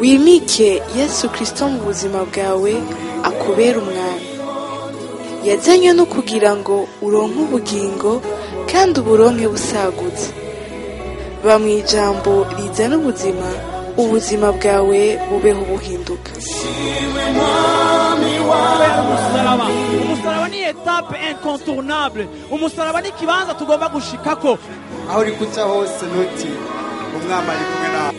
Wimike Yesu Kristo mu buzima bwawe akubera umwami. Yazanywe no kugira ngo uronke ubugingo kandi uburonke busagutse. Ba mu ijambo rizana ubuzima, ubuzima bwawe bubeho buhinduka. Umusaraba, umusaraba ni étape incontournable. Umusaraba ni ikibanza tugomba gushikako. Aho uri kuca hose ntuti umwami ari kumwe nawe.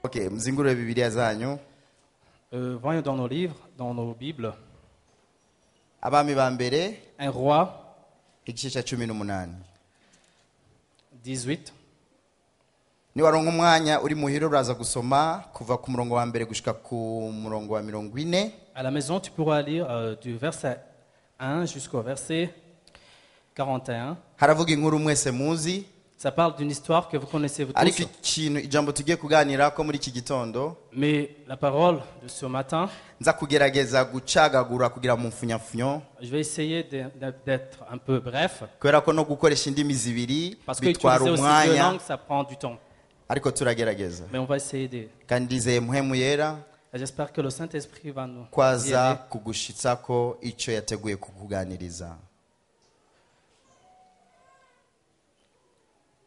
Okay, mzingure Bibiliya zanyu. Voyons dans nos livres, dans nos Bibles. Abami ba mbere, un roi, igice cya 18. 18. Niwaronka umwanya uri muhiro uraza gusoma kuva ku murongo wa mbere gushika ku murongo wa 40. À la maison, tu pourras lire du verset 1 jusqu'au verset 41. Haravuga inkuru mwese muzi. Ça parle d'une histoire que vous connaissez vous tous. Ariko ikintu ijambo tugiye kuganira ko muri iki gitondo, mais la parole de ce matin, nza kugerageza gucagagura kugira mu mfunyafunyo. Je vais essayer d'être un peu bref. Kubera ko no gukoresha indimi zibiri parce que bitwara utiliser aussi deux umwanya. langues, ça prend du temps. Ariko turagerageza. Mais on va essayer de. Kandi ndizeye Mpwemu Yera. J'espère que le Saint-Esprit va nous kwaza kugushitsa ko icyo yateguye kukuganiriza.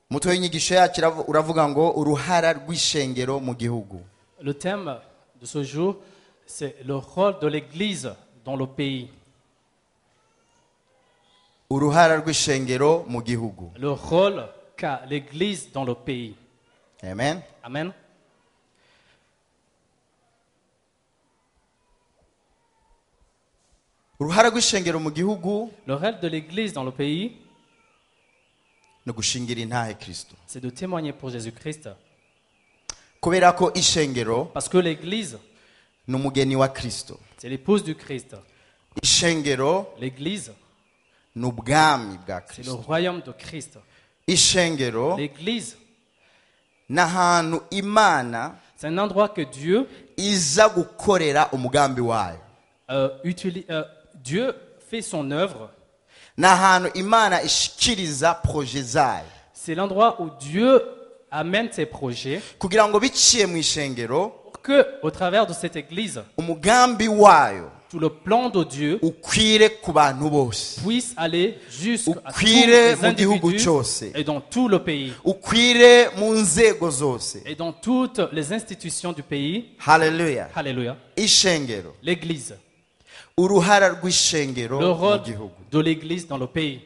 Mutwe w'inyigisho yacu uravuga ngo uruhara rw'ishengero mu gihugu. Le thème de ce jour, c'est le rôle de l'Église dans le pays. Uruhara rw'ishengero mu gihugu. Le rôle qu'a l'Église dans le pays. Amen. Amen. Uruhara rw'ishengero mu gihugu. Le rôle de l'Église dans le pays, no gushingira intahe Kristo. C'est de témoigner pour Jésus-Christ. Kubera ko ishengero, parce que l'Église, n'umugeni wa Kristo. C'est l'épouse du Christ. Ishengero, l'Église, n'ubwami bwa c'est le Kristo. royaume de Christ. Ishengero, l'Église, n'ahantu Imana, c'est un endroit que Dieu iza gukorera umugambi wayo. Dieu fait son œuvre. N'ahantu Imana ishikiriza projet zayo. C'est l'endroit où Dieu amène ses projets. Kugira ngo biciye mu ishengero, pour que, au travers de cette église, umugambi wayo, tout le plan de Dieu ukwire ku bantu bose, puisse aller jusqu'à tous ukwire les mu gihugu individus cyose, et dans tout le pays, ukwire mu nzego zose, et dans toutes les institutions du pays. Hallelujah. Hallelujah. Ishengero, l'église, uruhara rw'ishengero le mu rôle gihugu. de l'église dans le pays.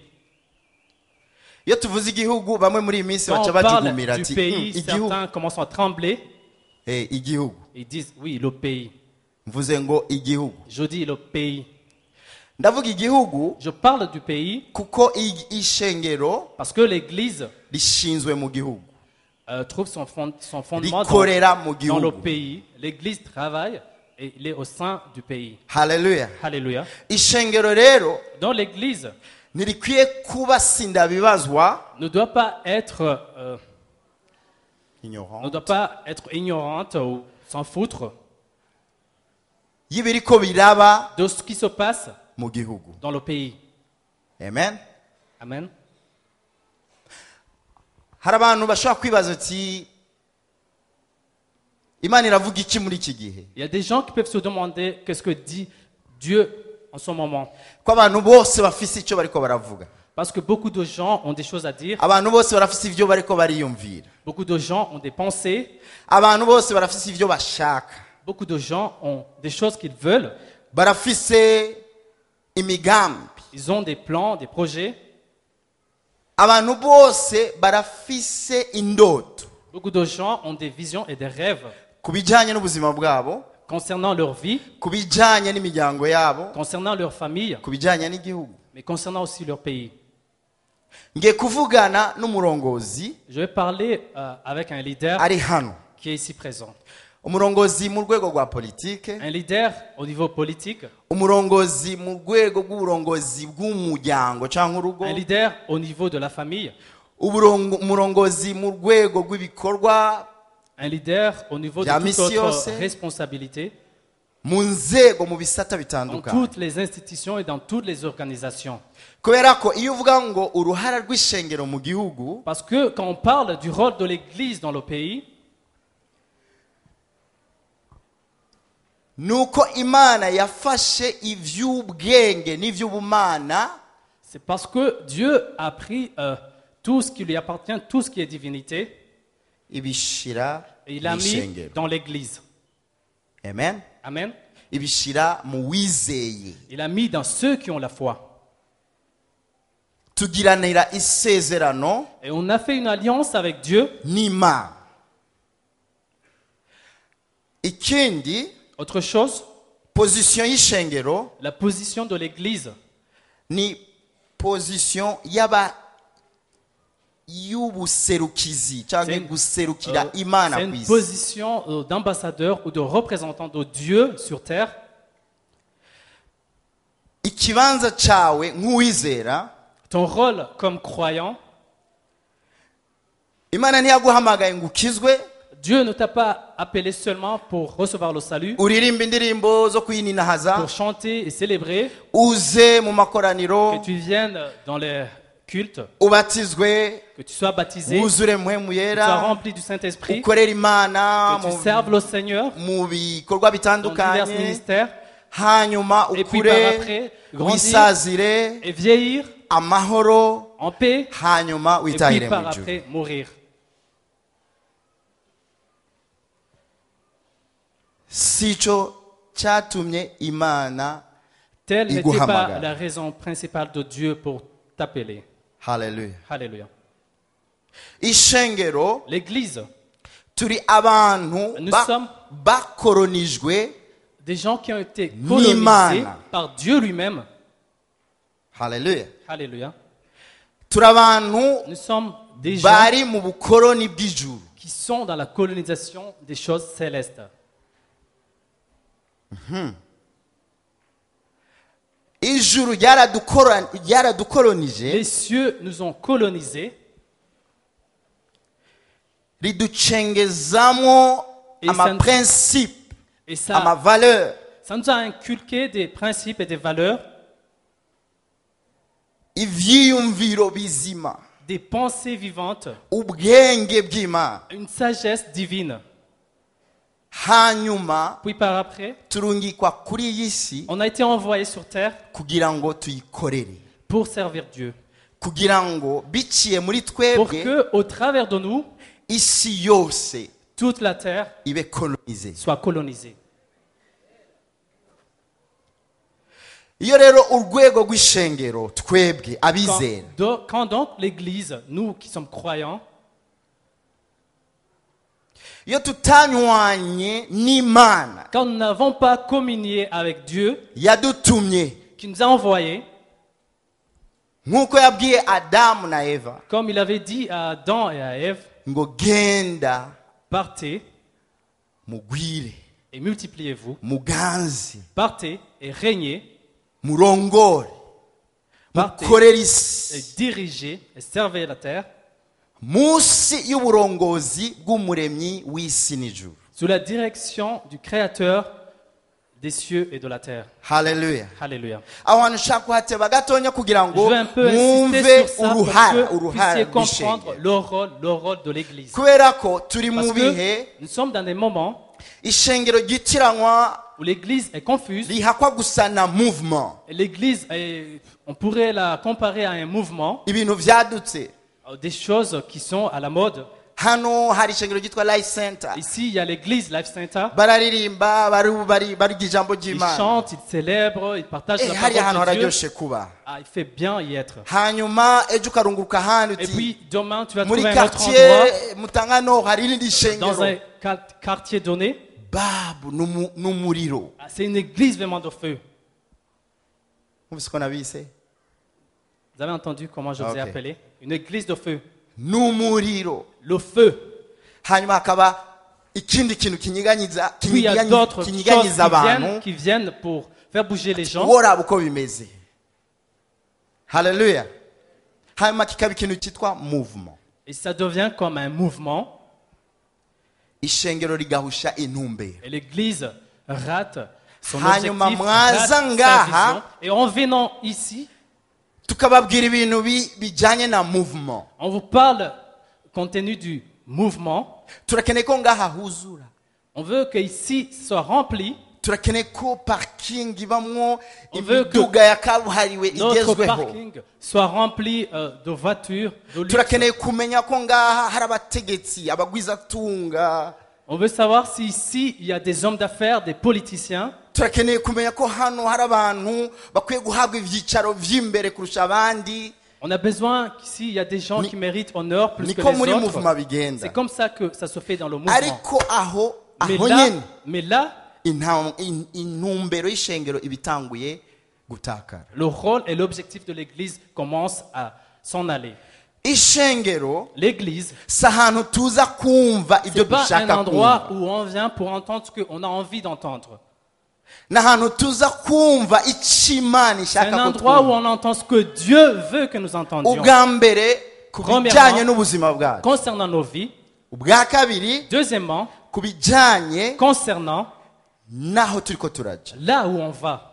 Iyo tuvuze igihugu bamwe muri iyi minsi Quand baca on parle bajugumira du ati pays, igihugu. certains commencent à trembler. Igihugu. Ils disent oui, le pays. Mvuze ngo igihugu. Je dis le pays. Ndavuga igihugu. Je parle du pays. Kuko ishengero parce que l'église rishinzwe mu gihugu. Trouve son fondement rikorera mu dans gihugu. le pays. L'église travaille et il est au sein du pays. Hallelujah. Hallelujah. Ishengero rero dans l'église ntirikwiye kuba sindabibazwa, ne doit pas être ignorante, ne doit pas être ignorante ou s'en foutre y'ibiriko biraba de ce qui se passe mu gihugu. dans le pays. Amen. Amen. Hari abantu bashobora kwibaza ati Imana iravuga iki muri iki gihe? Il y a des gens qui peuvent se demander qu'est-ce que dit Dieu en ce moment. Ko abantu bose bafise icyo bariko baravuga. Parce que beaucoup de gens ont des choses à dire. Abantu bose barafise ivyo bariko bariyumvira. Beaucoup de gens ont des pensées. Abantu bose barafise ivyo bashaka. Beaucoup de gens ont des choses qu'ils veulent. Barafise imigambi. Ils ont des plans, des projets. Abantu bose barafise indoto. Beaucoup de gens ont des visions et des rêves. Ku bijanye n'ubuzima bwabo, concernant leur vie, ku bijanye n'imiryango yabo, concernant leur famille, ku bijanye n'igihugu, mais concernant aussi leur pays. Ngiye kuvugana n'umurongozi Je vais parler avec un leader ari hano. qui est ici présent. Umurongozi mu rwego rwa politike. Un leader au niveau politique. Umurongozi mu rwego rw'uburongozi bw'umuryango cyangwa urugo. Un leader au niveau de la famille. Umurongozi mu rwego rw'ibikorwa. Un leader au niveau de toute autre responsabilité. Mu nzego mu bisata bitandukanye. Dans toutes les institutions et dans toutes les organisations. Kubera ko iyo uvuga ngo uruhara rw'ishengero mu gihugu, parce que quand on parle du rôle de l'Église dans le pays, nuko Imana yafashe ivy'ubwenge n'ivy'ubumana, c'est parce que Dieu a pris tout ce qui lui appartient, tout ce qui est divinité, ibishira et il l'a mis dans l'Église. Amen. Amen. Ibishira mu wizeye. Il a mis dans ceux qui ont la foi. Tugiranira isezerano. Et on a fait une alliance avec Dieu. N'Imana. Ikindi, autre chose, position y'ishengero, la position de l'Église, ni position yaba y'ubuserukizi cyangwa guserukira Imana c'est une position d'ambassadeur ou de représentant de Dieu sur terre. Ikibanza cyawe nk'uwizera, ton rôle comme croyant, Imana ntiyaguhamagaye ngo ukizwe. Dieu ne t'a pas appelé seulement pour recevoir le salut, uririmba indirimbo zo kuyininahaza, pour chanter et célébrer, uze mu makoraniro, que tu viennes dans les cultes, ubatizwe, que tu sois baptisé, wuzure Mpwemu que tu sois Yera, rempli du Saint-Esprit, ukorere Imana, que tu serves le Seigneur mu bikorwa dans divers bitandukanye, ministères, hanyuma et puis ukure, par après, grandir wisazire et vieillir amahoro, en paix, hanyuma et puis witahire par mu ijuru. après mourir. Sico cyatumye Imana Telle n'était pas iguhamagara. la raison principale de Dieu pour t'appeler. Hallelujah. Alléluia. Ishengero, l'Église, turi abantu nous sommes bakoronijwe des gens qui ont été colonisés n'Imana. par Dieu lui-même. Hallelujah. Alléluia. Turi abantu nous sommes des gens bari mu bukoroni bw'ijuru, qui sont dans la colonisation des choses célestes. Ijuru ryaradukoronije, les cieux nous ont colonisés, riducengezamo ama principe, et ça, ama valeur, ça nous a inculqué des principes et des valeurs, ivyiyumviro bizima, des pensées vivantes, ubwenge bw'Imana, une sagesse divine. Hanyuma, puis par après, turungikwa kuri iyi si, on a été envoyé sur terre kugira ngo tuyikorere, pour servir Dieu, kugira ngo biciye muri twebwe, pour que au travers de nous, isi yose toute la terre ibe colonisée, soit colonisée. Iyo rero urwego rw'ishengero twebwe abizera, Quand donc l'Église, nous qui sommes croyants, iyo tutanywanye n'Imana, quand nous n'avons pas communié avec Dieu, yadutumye, qui nous a envoyés, nk'uko yabwiye Adamu na Eva, comme il avait dit à Adam et à Ève, ngo genda, partez mugwire, et multipliez-vous, muganze, partez et régnez, murongore, partez mukorere isi, et dirigez et servez la terre, munsi y'uburongozi bw'umuremyi w'isi n'ijuru. sous la direction du Créateur des cieux et de la terre. Hallelujah. Alléluia. Aho hantu nshaka kuhateba gatonya kugira Je ngo veux un peu mwumve insister sur ça pour uruhara, que vous uruhara puissiez comprendre rw'ishengero. le rôle de l'Église. Kubera ko turi mu Parce bihe que nous sommes dans des moments ishengero ryitiranwa où l'Église est confuse. rihakwa gusa na mouvement. Et l'Église, on pourrait la comparer à un mouvement, Ibintu vyadutse. des choses qui sont à la mode. Hano hari ishengero ryitwa Life Center. Ici, il y a l'église Life Center. Bararirimba, bari ijambo Ils ry'Imana. chantent, ils célèbrent, ils partagent la Hari ahantu parole de Dieu. hararyoshe kuba. Ah, il fait bien y être. Hanyuma ejo ukarunguruka ahandi Et uti, puis demain, tu vas muri trouver un autre quartier endroit Mutangano hari irindi dans shengero. un quartier donné. Babu n'umuriro. Ah, c'est une église vraiment de feu. Mwumvise ko nabise? Vous avez entendu comment je vous ai Ok. appelé? Une église de feu. N'umuriro. Le feu. Hanyuma hakaba Ikindi kintu kinyiganyiza Puis il y a d'autres choses kinyiganyiza abantu qui viennent pour faire bouger les gens. Woraba uko bimeze haleluya hanyuma kikaba ikintu cyitwa movement. Et ça devient comme un mouvement. Ishengero rigahusha intumbero. Et l'église rate son Hanyuma objectif, rate mwaza sa ngaha, vision. Et en venant ici, tukababwira ibintu bijyanye na movement. On vous parle compte tenu du mouvement. Turakeneye ko ngaha huzura. On veut qu'ici soit rempli. Turakeneye ko parking ibamwo On veut que imiduga ya kabuhariwe notre igezweho. Parking soit rempli de voitures, de luxe. Turakeneye kumenya ko ngaha hari abategetsi, abagwizatunga. On veut savoir si ici il y a des hommes d'affaires, des politiciens. Turakeneye kumenya ko hano hari abantu bakwiye guhabwa ibyicaro by'imbere kurusha abandi. On a besoin qu'ici il y a des gens qui méritent honneur plus que Niko les muri autres. mouvement bigenda. C'est comme ça que ça se fait dans le mouvement. Ariko aho Mais aho là, nyene mais là, intumbero y'ishengero ibitanguye gutakara. Le rôle et l'objectif de l'église commencent à s'en aller. Ishengero L'église, si ahantu tuza kumva ibyo c'est pas un dushaka endroit kumva. où on vient pour entendre ce qu'on a envie d'entendre. Ni ahantu tuza kumva icyo Imana C'est ishaka un ko endroit où twumva. on entend ce que Dieu veut que nous entendions. Ubwa mbere ku Premièrement, bijyanye n'ubuzima bwacu. Concernant nos vies. Ubwa kabiri, Deuxièmement, ku bijyanye concernant n'aho turiko turaja. là où on va,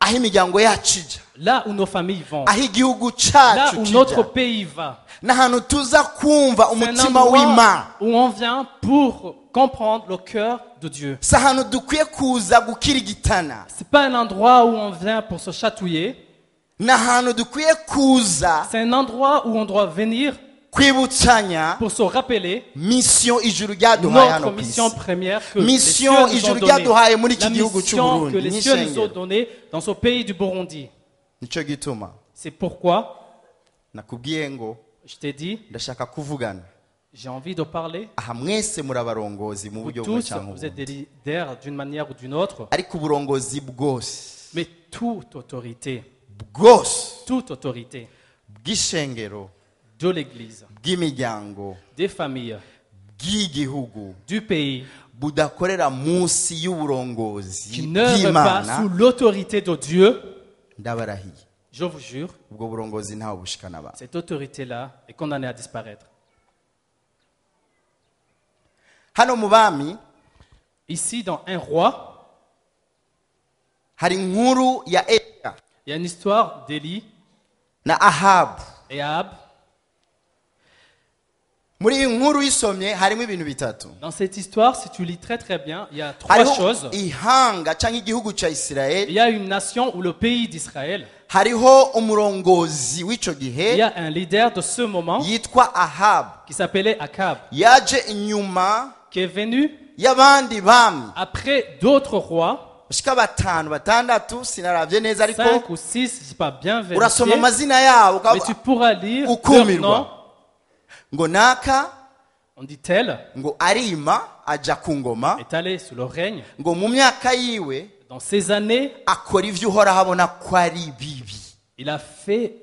Aho imiryango yacu ijya. là où nos familles vont, Aho igihugu là cyacu où kijya. notre pays va. N'ahantu tuza kumva C'est un umutima endroit w'Imana. où on vient pour comprendre le cœur de Dieu. Si ahantu dukwiye kuza gukirigitana. C'est pas un endroit où on vient pour se chatouiller. Ni ahantu dukwiye kuza C'est un endroit où on doit venir kwibutsanya pour se rappeler mission ijuru ryaduhaye hano notre ku mission isi. première que les Mission cieux nous ont ijuru donnée. ryaduhaye muri iki La gihugu mission cy'Uburundi, que les cieux nous ont n'ishengero. donnée dans ce pays du Burundi. Nicyo gituma C'est pourquoi nakubwiye ngo je t'ai dit, ndashaka kuvugana. J'ai envie de parler. Aha mwese muri abarongozi mu Vous buryo bumwe tous, cyangwa vous êtes ubundi. des leaders d'une manière ou d'une autre, Ariko uburongozi bwose mais toute autorité, bwose toute autorité bw'ishengero de l'Église, bw'imiryango des familles, bw'igihugu du pays, budakorera munsi y'uburongozi qui n'œuvre pas bw'Imana sous l'autorité de Dieu, ndabarahiye je vous jure, ubwo burongozi ntawe bushikana abantu. Cette autorité-là est condamnée à disparaître. Hano mu bami Ici, dans un roi, hari inkuru ya Eliya il y a une histoire d'Élie na Ahabu. Et Ahab. Muri iyi nkuru uyisomye harimo ibintu bitatu. Dans cette histoire, si tu lis très très bien, il y a trois Hariho choses. ihanga cyangwa igihugu cya Il Isirayeli. y a une nation ou le pays d'Israël. Hariho umurongozi w'icyo gihe Il y a un leader de ce moment yitwa Ahabu qui s'appelait Akab, yaje inyuma qui est venu y'abandi bami après d'autres rois, bashika batanu batandatu sinaravye neza ariko 5 ou 6, je n'ai pas bien vérifié, urasoma amazina yabo mais tu pourras lire leur ukumirwa. nom. Ngo naka On dit tel ngo arima aja ku ngoma est allé sous le règne. ngo mu myaka yiwe Dans ces années, akora ivyo uhoraho abona ko ari bibi. Il a fait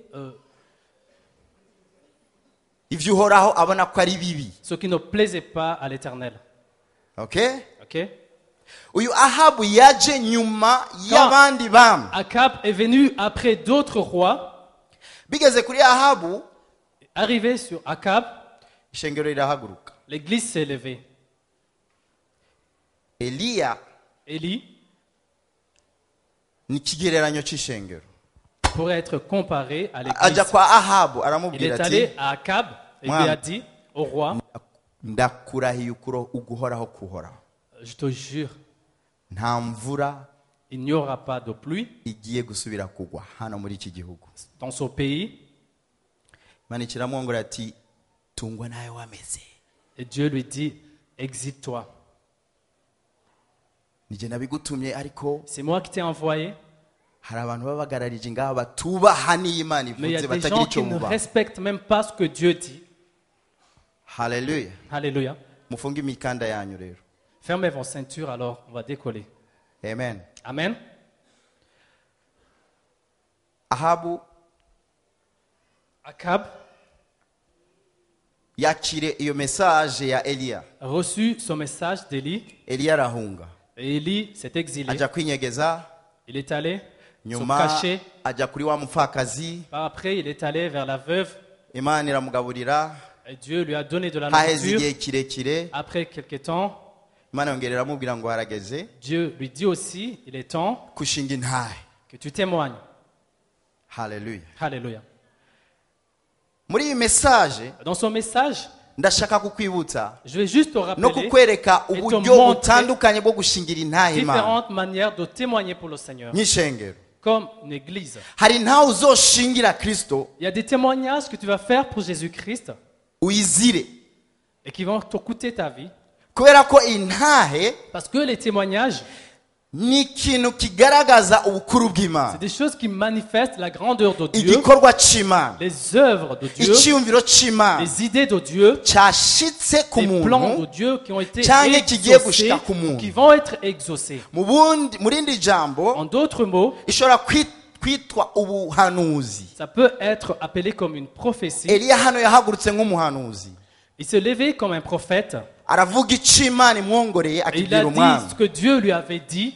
ivyo uhoraho abona ko ari bibi. Ce qui ne plaisait pas à l'Éternel. Okay? Ok? Uyu Ahabu yaje nyuma y'abandi bami. Akab est venu après d'autres rois. Bigeze kuri Ahabu, Arrivé sur Akab, ishengero rirahaguruka. L'église s'est levée. Eliya Élie ni ikigereranyo cy'ishengero. Pourrait être comparé à l'église. Ajya kwa Ahabu Il aramubwira est ati allé à Akab et Mwami. lui a dit au roi, ndakurahiye ukuro uguhoraho kuhoraho. Je te jure, Nta mvura il n'y aura pas de pluie igiye gusubira kugwa hano muri iki gihugu. Dans ce pays. Imana ikiramwongorera ati tungwa nawe wameze. Et Dieu lui dit, exile-toi. Nijye nabigutumye ariko C'est moi qui t'ai envoyé, hari abantu babagararije ngaha batubaha n'iyo Imana mais il y a ivuze des batagira gens icyo qui ne bubaha. Respectent même pas ce que Dieu dit. Haleluya. Alléluia. Mufunge imikanda yanyu rero. Fermez vos ceintures, alors on va décoller. Amen. Amen. Ahabu Akab Yakire iyo message ya Eliya. Reçut son message d'Élie. Eliya arahunga. Et Élie s'est exilé. Ajya kwinyegeza. Il est allé se Nyuma cacher. ajya kuri wa mupfakazi. Par après, il est allé vers la veuve. Imana iramugaburira. Et Dieu lui a donné de la Haheze nourriture. igihe kirekire. Après quelque temps, Imana yongera iramubwira ngo harageze. Dieu lui dit aussi, il est temps kushinga intahe. que tu témoignes. Hallelujah. Alléluia. Muri iyi message, Dans son message, ndashaka kukwibutsa je vais juste te no rappeler kukwereka et te uburyo montrer butandukanye bwo gushingira intahe Imana. différentes manières de témoigner pour le Seigneur, Nk'ishengero. comme une église. Hari ntawe uzoshingira Kristo Il y a des témoignages que tu vas faire pour Jésus-Christ uyizire. et qui vont te coûter ta vie. Kubera ko intahe Parce que les témoignages, ni ikintu kigaragaza ubukuru bw'Imana. c'est des choses qui manifestent la grandeur de Dieu, Igikorwa c'Imana, les œuvres de Dieu, icyiyumviro c'Imana les idées de Dieu, cyashitse ku les plans muntu de Dieu qui ont été canke kigiye exaucés, gushika ku muntu. qui vont être exaucés. Mu bundi, mu rindi jambo En d'autres mots, ishobora kwitwa ubuhanuzi. ça peut être appelé comme une prophétie. Eliya hano yahagurutse nk'umuhanuzi. Il s'est levé comme un prophète Aravuga icyo Imana imwongoreye et il a akibwira dit umwami. ce que Dieu lui avait dit.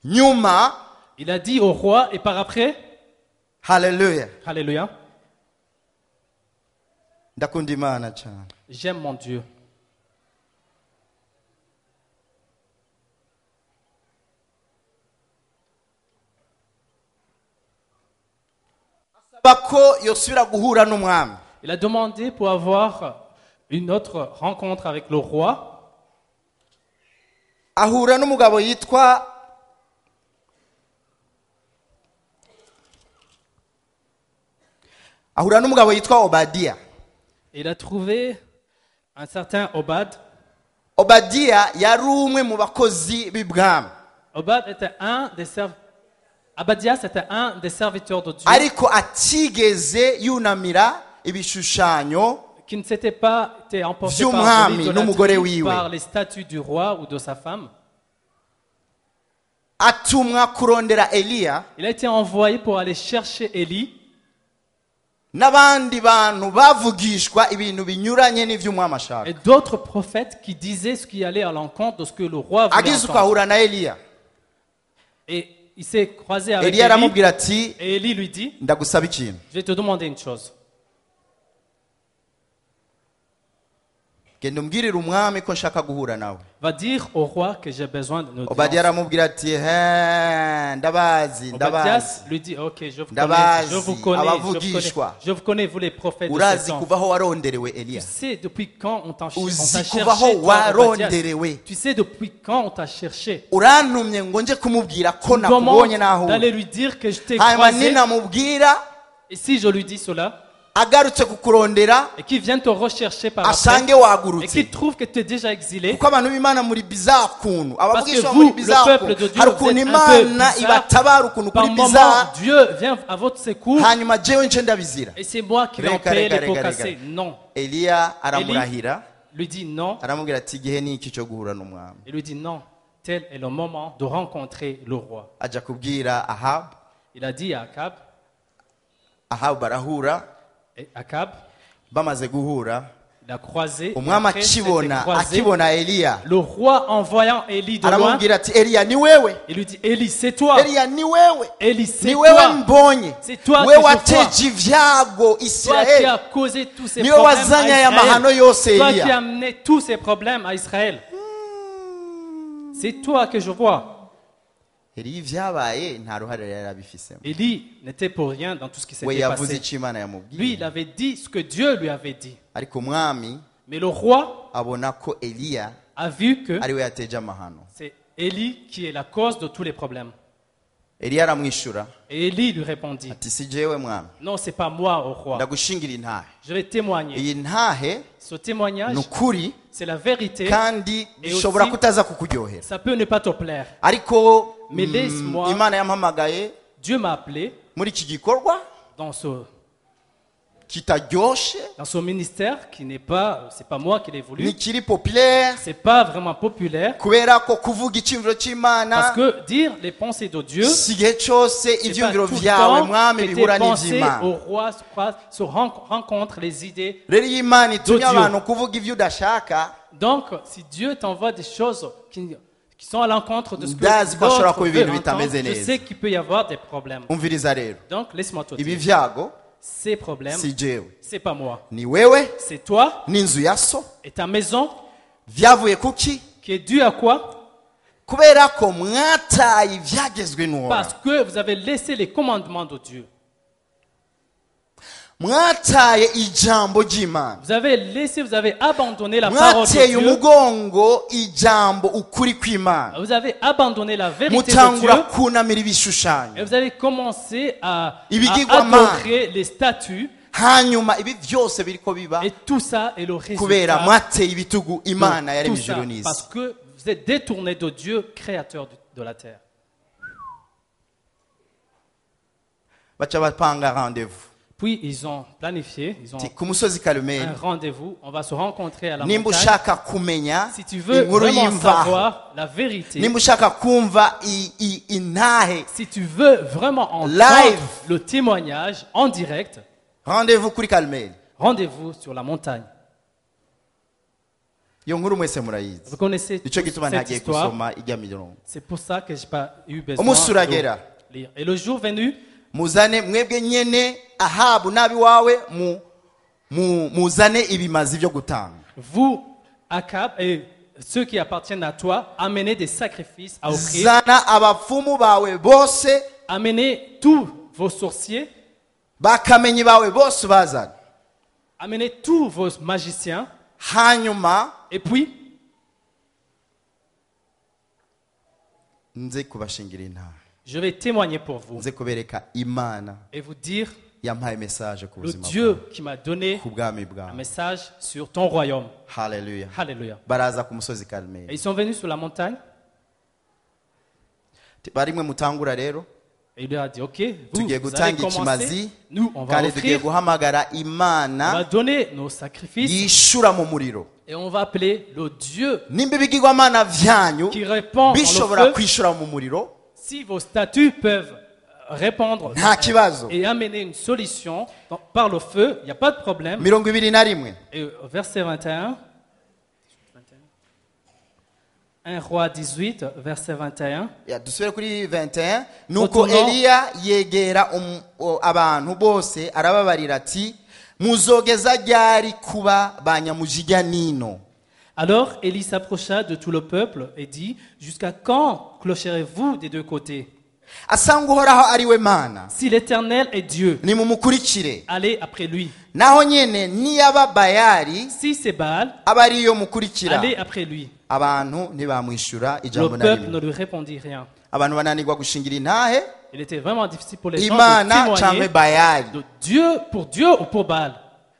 Nyuma, Il a dit au roi et par après, haleluya, Alléluia, ndakunda Imana cyane. j'aime mon Dieu. Asaba ko yosubira guhura n'umwami. Il a demandé pour avoir une autre rencontre avec le roi. Ahura n'umugabo yitwa ahura n'umugabo yitwa Obadiya. Il a trouvé un certain Obad. Obadiya yari umwe mu bakozi b'ibwami. Obad était un des Abadias était un des serviteurs de Dieu Ariko atigeze yunamira ibishushanyo qui ne s'était pas été emporté par vy'umwami n'umugore l'idolâtrie, wiwe. par les statues du roi ou de sa femme. Atumwa kurondera Eliya Il a été envoyé pour aller chercher Élie n'abandi bantu bavugishwa ibintu binyuranye n'ivy'umwami ashaka. et d'autres prophètes qui disaient ce qui allait à l'encontre de ce que le roi voulait Agize uko entendre. ahura na Eliya. Et il s'est croisé avec Eliya Élie aramubwira ati et Élie lui dit, ndagusaba ikintu. je vais te demander une chose. Genda umbwirire umwami ko nshaka guhura nawe. Va dire au roi que j'ai besoin d'une Obadiya audience. aramubwira ati he ndabazi ndabazi. Obadias lui dit, ok, je vous connais, Ndabazi, je vous connais, je vous connais, abavugishwa. je vous connais, vous les prophètes de ce Urazi temps. kuva aho waronderewe Tu Eliya. sais depuis quand on t'a on Uzi t'a kuva aho cherché, toi, Obadias. waronderewe. Tu sais depuis quand on t'a cherché. Urantumye ngo nje kumubwira ko Tu me nakubonye demandes naho d'aller uri. lui dire que je t'ai Hanyuma croisé. ninamubwira Et si je lui dis cela, agarutse kukurondera et qu'il vienne te rechercher par après, asange et wagurutse. qu'il trouve que tu es déjà exilé, Kuko abantu b'Imana muri bizarre kuntu Parce que abavugishwa vous, muri bizarre le peuple kuntu de Dieu, hari vous ukuntu êtes un peu Imana bizarre. ibatabara ukuntu par kuri moment, bizarre Dieu vient à votre secours, hanyuma jewe nce ndabizira. et c'est moi qui vais en Reka, payer reka, les pots reka, cassés. reka. Non. Eliya aramurahira Lui dit non. aramubwira ati igihe ni iki cyo guhura n'umwami. Il lui dit non. Tel est le moment de rencontrer le roi. Aja kubwira Ahabu. Il a dit à Akab, Ahabu barahura. et Akab, Bamaze guhura il a croisé, et umwami après, s'était akibona croisé. akibona Eliya Le roi en voyant Élie de loin, aramubwira ati Eliya ni wewe. il lui dit Élie, c'est toi. Eliya ni wewe. Élie, c'est Ni wewe toi. mbonye. C'est toi We que je vois. wateje ibyago Toi qui Isirayeli. as causé tous ces Niwe problèmes wazanye à aya mahano Israël. yose Toi Eliya. qui as amené tous ces problèmes à Israël. C'est toi que je vois. Eliya ibyabaye nta ruhare yari abifisemo. Élie n'était pour rien dans tout ce qui We s'était yavuze passé. icyo Imana Lui, yamubwiye. il avait dit ce que Dieu lui avait dit. Ariko umwami Mais le roi abona ko Eliya a vu que ari we yateje amahano. c'est Élie qui est la cause de tous les problèmes. Eliya aramwishura Et Élie lui répondit, ati si jewe mwami non, c'est pas moi au roi. ndagushingira intahe. Je vais témoigner. Iyi ntahe Ce témoignage, ni ukuri c'est la vérité. kandi Et bishobora aussi- kutaza kukuryohera. Ça peut ne pas te plaire. Ariko Mais laisse-moi- Imana yampamagaye Dieu m'a appelé muri iki gikorwa dans ce kitaryoshe Dans son ministère, qui n'est pas, c'est pas moi qui l'ai voulu, ntikiri populaire c'est pas vraiment populaire, kubera ko kuvuga icyumviro cy'Imana parce que dire les pensées de Dieu, si igihe cyose c'est pas ibyumviro tout le byawe temps mwami que tes bihura pensées n'iby'Imana au roi se rencontrent les idées. Rero iyo Imana itumye Dieu. Abantu kuvuga ibyo udashaka Donc, si Dieu t'envoie des choses qui sont à l'encontre de ce que Ndazi ko hashobora l'autre kuba ibintu veut entendre, bitameze je neza. sais qu'il peut y avoir des problèmes. Umviriza rero Donc, laisse-moi te ibi dire, byago ces problèmes, si jewe c'est pas moi. Ni wewe C'est toi n'inzu ya so et ta maison byavuye kuki qui est due à quoi? Kubera ko mwataye ibyagezwe n'Uhoraho Parce que vous avez laissé les commandements de Dieu. Mwataye ijambo ry'Imana Vous avez laissé, vous avez abandonné la parole de mwateye Dieu. Umugongo ijambo ukuri kw'Imana Vous avez abandonné la vérité de mutangura Dieu. Kunamira ibishushanyo Et vous avez commencé à Ibigirwamana. Adorer les statues. Hanyuma ibi byose biriko biba Et tout ça est le kubera résultat mwateye ibitugu Imana de yaremye tout ça. ijuru n'isi Parce que vous êtes détourné de Dieu, créateur de la terre. Baca bapanga rendez-vous Puis ils ont planifié, ils ont Ati, ku musozi Karumeli un rendez-vous. On va se rencontrer à la nimba montagne. Ushaka kumenya Si tu veux inkuru vraiment y'imvaho savoir la vérité, nimba ushaka kumva intahe si tu veux vraiment entendre Live. Le témoignage en direct, rendez-vous kuri Karumeli rendez-vous sur la montagne. Iyo nkuru mwese murayizi Vous connaissez nicyo tous gituma cette ntagiye histoire. Gusoma ijya mirongo C'est pour ça que je n'ai pas eu besoin Umunsi uragera. De lire. Et le jour venu, muzane mwebwe nyene Ahabu n'abiwawe mu, mu, muzane ibimazi byo gutanga vous, Akab, et ceux qui appartiennent à toi, amenez des sacrifices à offrir. Zana abapfumu bawe bose Amenez tous vos sorciers, bakamenyi bawe bose bazane amenez tous vos magiciens, hanyuma et puis nze kubashingira intahe je vais témoigner pour vous nze kubereka Imana et vous dire yampaye message ku le buzima Dieu qui m'a donné bwawe, ku bwami un bwawe message sur ton royaume. Haleluya Alléluia. Baraza ku musozi Et Karumeli ils sont venus sur la montagne barimwe mutangura rero et il leur a dit, ok, vous, tugiye vous allez gutanga commencer, ikimazi nous, on va kandi tugiye offrir, guhamagara on va Imana donner nos sacrifices yishura mu muriro et on va appeler le Dieu nimba ibigirwamana byanyu qui répond dans le bishobora feu. Kwishura mu muriro Si vos statues peuvent répondre nta kibazo et amener une solution par le feu, il n'y a pas de problème. 21 Et au verset 21, 1 Roi 18, verset 21. Ya, dusubire kuri 21 nuko Retournons. Eliya yegera abantu bose arababarira ati muzogeza ryari kuba ba nyamujijya nino Alors Élie s'approcha de tout le peuple et dit, Jusqu'à quand clocherez-vous des deux côtés? Asanga Uhoraho ari we Mana Si l'Éternel est Dieu, nimumukurikire allez après lui. Naho nyene niyaba Bayali Si c'est Baal, aba ariyo mukurikira allez après lui. Abantu ntibamwishyura Le ijambo na peuple ne rimwe lui répondit rien. Abantu bananirwa gushingira intahe Il était vraiment difficile pour les gens de Imana témoigner canke Bayali de Dieu pour Dieu ou pour Baal.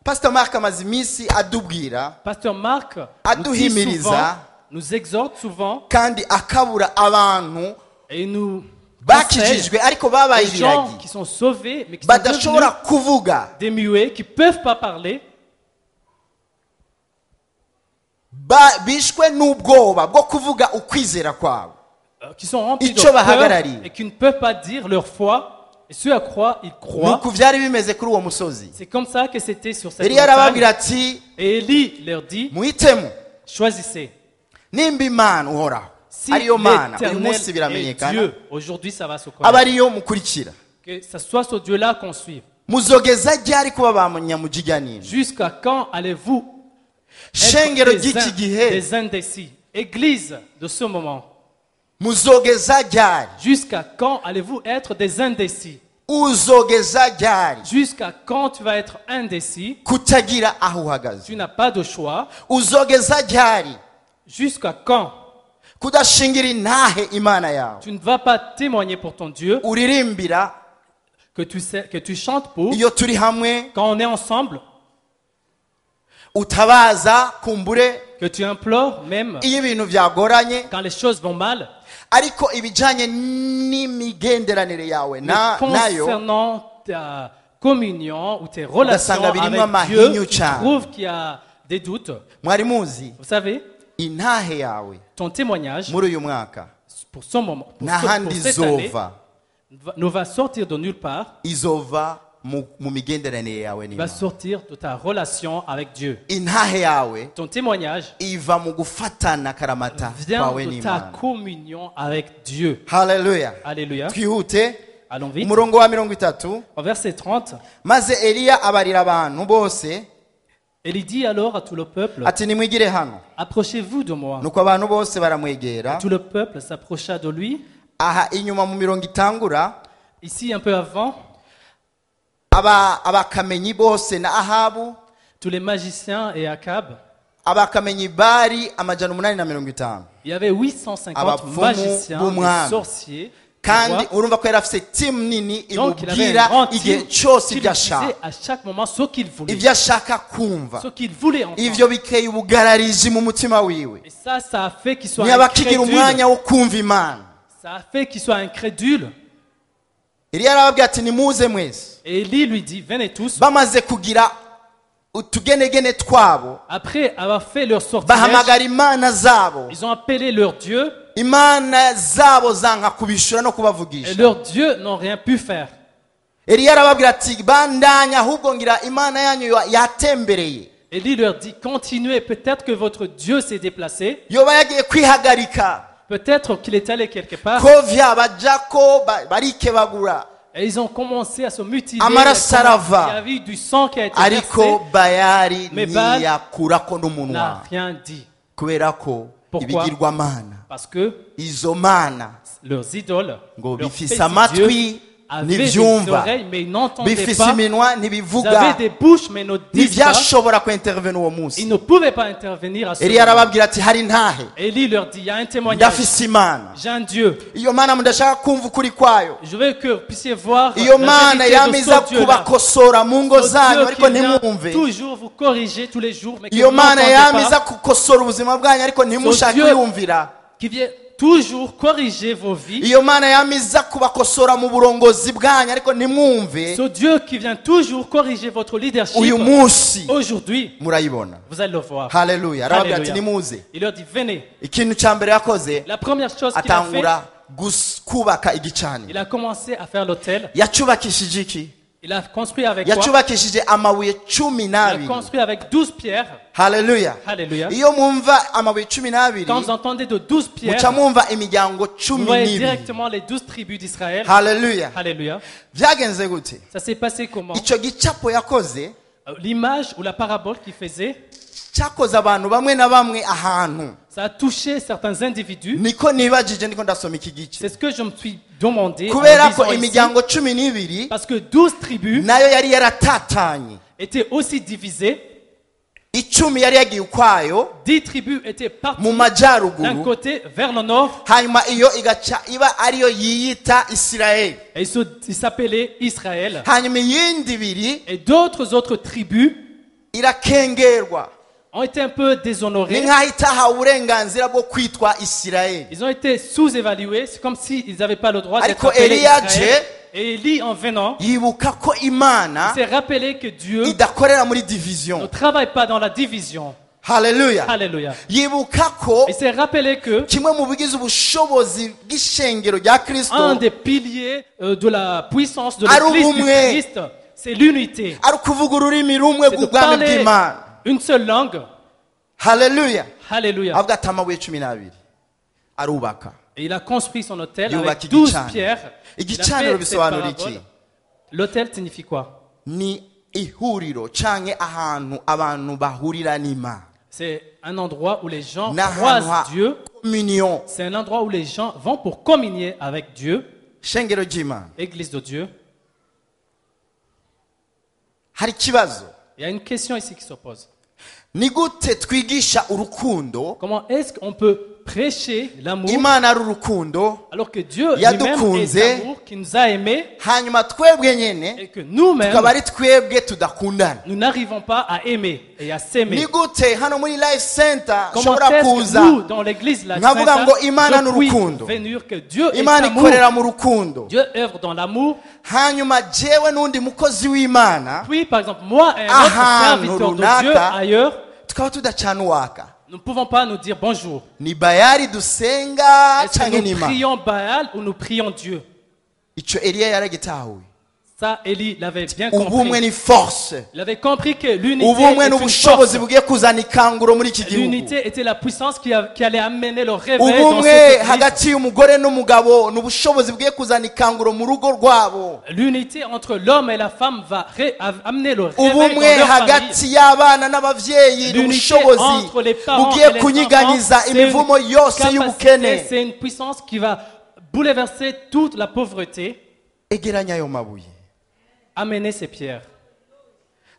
Pastor Mark amaze iminsi adubwira Pasteur Marc nous dit aduhimiriza souvent, nous exhorte souvent kandi akabura abantu et nous conseille bakijijwe ariko babaye les gens ibiragi qui sont sauvés mais qui sont devenus badashobora kuvuga des muets, qui ne peuvent pas parler, bishwe n'ubwoba bwo kuvuga ukwizera kwabo qui sont remplis de Icyo peur bahagarariye. Et qui ne peuvent pas dire leur foi. Et ceux à croire, ils croient. Nuko byari bimeze kuri uwo musozi C'est comme ça que c'était sur cette Eliya arababwira montagne. ati Et Élie leur dit, muhitemo choisissez. Nimba Imana Uhoraho Si ariyo Mana uyu l'Éternel munsi est biramenyekana Dieu, aujourd'hui ça va se aba connaître. ariyo mukurikira Que ce soit ce Dieu-là qu'on suive. Muzogeza ryari kuba ba nyamujijya nino Jusqu'à quand allez-vous être shengero ry'iki gihe des indécis? Église de ce moment, muzogeza ryari jusqu'à quand allez-vous être des indécis? Uzogeza ryari Jusqu'à quand tu vas être indécis? Kutagira aho uhagaze Tu n'as pas de choix. Uzogeza ryari Jusqu'à quand kudashingira intahe Imana yawe tu ne vas pas témoigner pour ton Dieu uririmbira que tu sais, que tu chantes pour iyo turi hamwe quand on est ensemble, utabaza kumbure que tu implores même iyo ibintu byagoranye quand les choses vont mal, ariko ibijyanye n'imigenderanire yawe mais na nayo concernant ta communion ou tes relations Ugasanga birimo avec Dieu, amahinyu tu cyane. trouves qu'il y a des doutes. Mwari muzi Vous savez, intahe yawe ton témoignage muri uyu mwaka pour ce moment, nta pour handi cette année, izova ne va sortir de nulle part, izova mu mu migenderanire yawe va n'Imana. sortir de ta relation avec Dieu. Intahe yawe Ton témoignage iva mu gufatana karamata vient kwawe de ta n'Imana. communion avec Dieu. Haleluya. Alléluia. Twihute. Allons vite. Umurongo wa 30. Au verset 30, Maze Eliya abarira abantu bose Élie dit alors à tout le peuple, ati nimwigire hano. approchez-vous de moi. Nuko abantu bose baramwegera. Tout le peuple s'approcha de lui. Aha inyuma mu mirongo itangura Ici, un peu avant, aba abakamenyi bose na Ahabu tous les magiciens et Akab, abakamenyi bari 850. il y avait 850 Abapfumu magiciens, b'umwami. des sorciers. tu Kandi vois. urumva ko yari afise timu nini Donc, il avait une imubwira grande igihe team cyose qui lui ibyo ashaka disait à chaque moment ce qu'il voulait, ibyo ashaka kumva. ce qu'il voulait entendre. Ivyo bikeye ubugarariji mu mutima wiwe. Et ça, ça a fait qu'il soit Ntiyaba akigira incrédule. umwanya wo kumva Imana. Ça a fait qu'il soit incrédule. Eliya arababwira ati nimuze mwese. Et Élie lui dit, venez tous. Bamaze kugira utugenegene twabo Après avoir fait leur sortilège, bahamagara imana zabo. ils ont appelé leur Dieu Imana zabo zanka kubishura no et kubavugisha. leurs dieux n'ont rien pu faire. Eliya arababwira ati bandanya ahubwo ngira imana yanyu yatembereye. Élie leur dit, continuez, peut-être que votre Dieu s'est déplacé, Yoba yagiye kwihagarika peut-être qu'il est allé quelque part. ko vyabajako barikebagura. Et ils ont commencé à se mutiler. Amaraso arava. Il y avait eu du sang qui a été Ariko versé. Bayali Mais Baal ntiyakurako n'umunwa N'a rien dit. kubera ko Pourquoi? ibigirwamana Parce que izo mana leurs idoles, ngo leurs bifise petits amatwi dieux, avaient des ntibyumva oreilles, mais ils n'entendaient bifise pas. iminwa Ils ntibivuga avaient des bouches, mais ne disent pas. ntibyashobora kuintervena uwo Ils munsi. ne pouvaient pas intervenir à ce Eliya moment. arababwira ati hari ntahe Élie leur dit, il y a un témoignage. ndafise imana. J'ai un Dieu. Iyo mana mudashaka kumva ukuri kwayo. Je veux que vous puissiez voir Iyo la mana vérité de yamiza ce Dieu-là. kubakosora mu ngo Ce zanyu Dieu ariko qui vient ntimwumve. toujours vous corriger tous les jours, mais que Iyo vous mana n'entendez yamiza pas, gukosora ubuzima bwanyu ariko ntimushake Dieu- kuyumvira. qui vient toujours corriger vos vies. Iyo mana yamiza kubakosora mu burongozi bwanyu ariko ntimwumve. Ce Dieu qui vient toujours corriger votre leadership. Uyu munsi Aujourd'hui, murayibona. vous allez le voir. Haleluya. Arababwira ati Alléluia. nimuze. Il leur dit, venez. Ikintu cya mbere yakoze La première chose qu'il a fait, atangura kubaka igicaniro. il a commencé à faire l'autel. Yacubakishije iki? Il a construit avec quoi? Yacubakishije amabuye cumi Il a n'abiri. construit avec 12 pierres. Haleluya. Alléluia. Iyo mwumva amabuye cumi n'abiri Quand vous entendez de 12 pierres, muca mwumva imiryango vous cumi voyez n'ibiri. directement les 12 tribus d'Israël. Haleluya. Alléluia. Byagenze gute? Ça s'est passé comment? Icyo gicapo yakoze L'image ou la parabole qu'il faisait, cyakoze abantu bamwe na bamwe ahantu. ça a touché certains individus. Niko nibajije ndiko ndasoma iki gice. C'est ce que je me suis demandé en Kubera ko lisant ici, imiryango cumi n'ibiri parce que 12 tribus nayo yari yaratatanye. étaient aussi divisées. Icumi yari yagiye ukwayo 10 tribus étaient parties mu d'un majyaruguru côté vers le nord hanyuma iyo igaca iba ariyo yiyita Isirayeli. et ils s'appelaient Israël. Hanyuma iyindi ibiri Et d'autres autres tribus irakengerwa ont été un peu ni déshonorées. nk'aho itahawe uburenganzira bwo kwitwa Isirayeli. Ils ont été sous-évalués. C'est comme s'ils n'avaient pas le droit d'être Ariko appelés Eliya Israël. Et Élie, en venant, yibuka ko Imana s'est rappelé que Dieu idakorera muri ne division. travaille pas dans la division. Haleluya. Alléluia. Yibuka ko Il s'est rappelé que kimwe mu bigize ubushobozi bw'ishengero rya Kristo un des piliers de la puissance de Ari l'Église du ubumwe. Christ, c'est l'unité. ari ukuvuga ururimi rumwe C'est de rw'ubwami parler bw'Imana. une seule langue. Haleluya. Alléluia. Avuga ati amabuye cumi n'abiri arubaka. Et il a construit son autel Yubaka avec 12 igicaniro. pierres. Il a Igicaniro fait cette bisobanura parabole. iki? L'autel signifie quoi? Ni ihuriro canke ahantu abantu bahurira n'Imana. C'est un endroit où les gens Ni ahantu croisent ha Dieu. communion. C'est un endroit où les gens vont pour communier avec Dieu, Shengero ry'Imana. Église de Dieu. Hari ikibazo. Il y a une question ici qui se pose. Ni gute twigisha urukundo Comment est-ce qu'on peut prêcher l'amour Imana ari urukundo alors que Dieu lui-même est amour, qui nous a aimés hanyuma twebwe nyene et que nous-mêmes, tukaba ari twebwe tudakundana. Nous n'arrivons pas à aimer et à s'aimer. Ni gute hano muri Life Center Comment nshobora est-ce que kuza nous, dans l'église Life nkavuga Center, ngo Imana je puis n'urukundo. venir que Dieu est Imana amour. ikorera mu rukundo. Dieu œuvre dans l'amour. Hanyuma jewe n'undi mukozi w'Imana Puis, par exemple, moi et un autre ahantu serviteur de Dieu runaka, ailleurs, tukaba tudacana uwaka. Nous ne pouvons pas nous dire bonjour. Ni Bayali dusenga Est-ce canke que ni nous Imana? prions Baal ou nous prions Dieu? Ico Eliya yaragitahuye. Ça, Élie l'avait bien Ubumwe compris. ni force. Il avait compris que l'unité Ubumwe est une n'ubushobozi force. bugiye kuzana ikanguro muri iki gihugu. L'unité était la puissance qui allait amener le réveil dans Ubumwe cette église. hagati y'umugore n'umugabo n'ubushobozi bugiye kuzana ikanguro mu rugo rwabo. L'unité entre l'homme et la femme va amener le réveil dans Ubumwe leur famille. hagati y'abana n'abavyeyi L'unité n'ubushobozi entre les parents bugiye et les kunyiganyiza enfants, c'est une imivumo yose capacité, y'ubukene. c'est une puissance qui va bouleverser toute la pauvreté. Egeranya ayo mabuye. Amener ces pierres.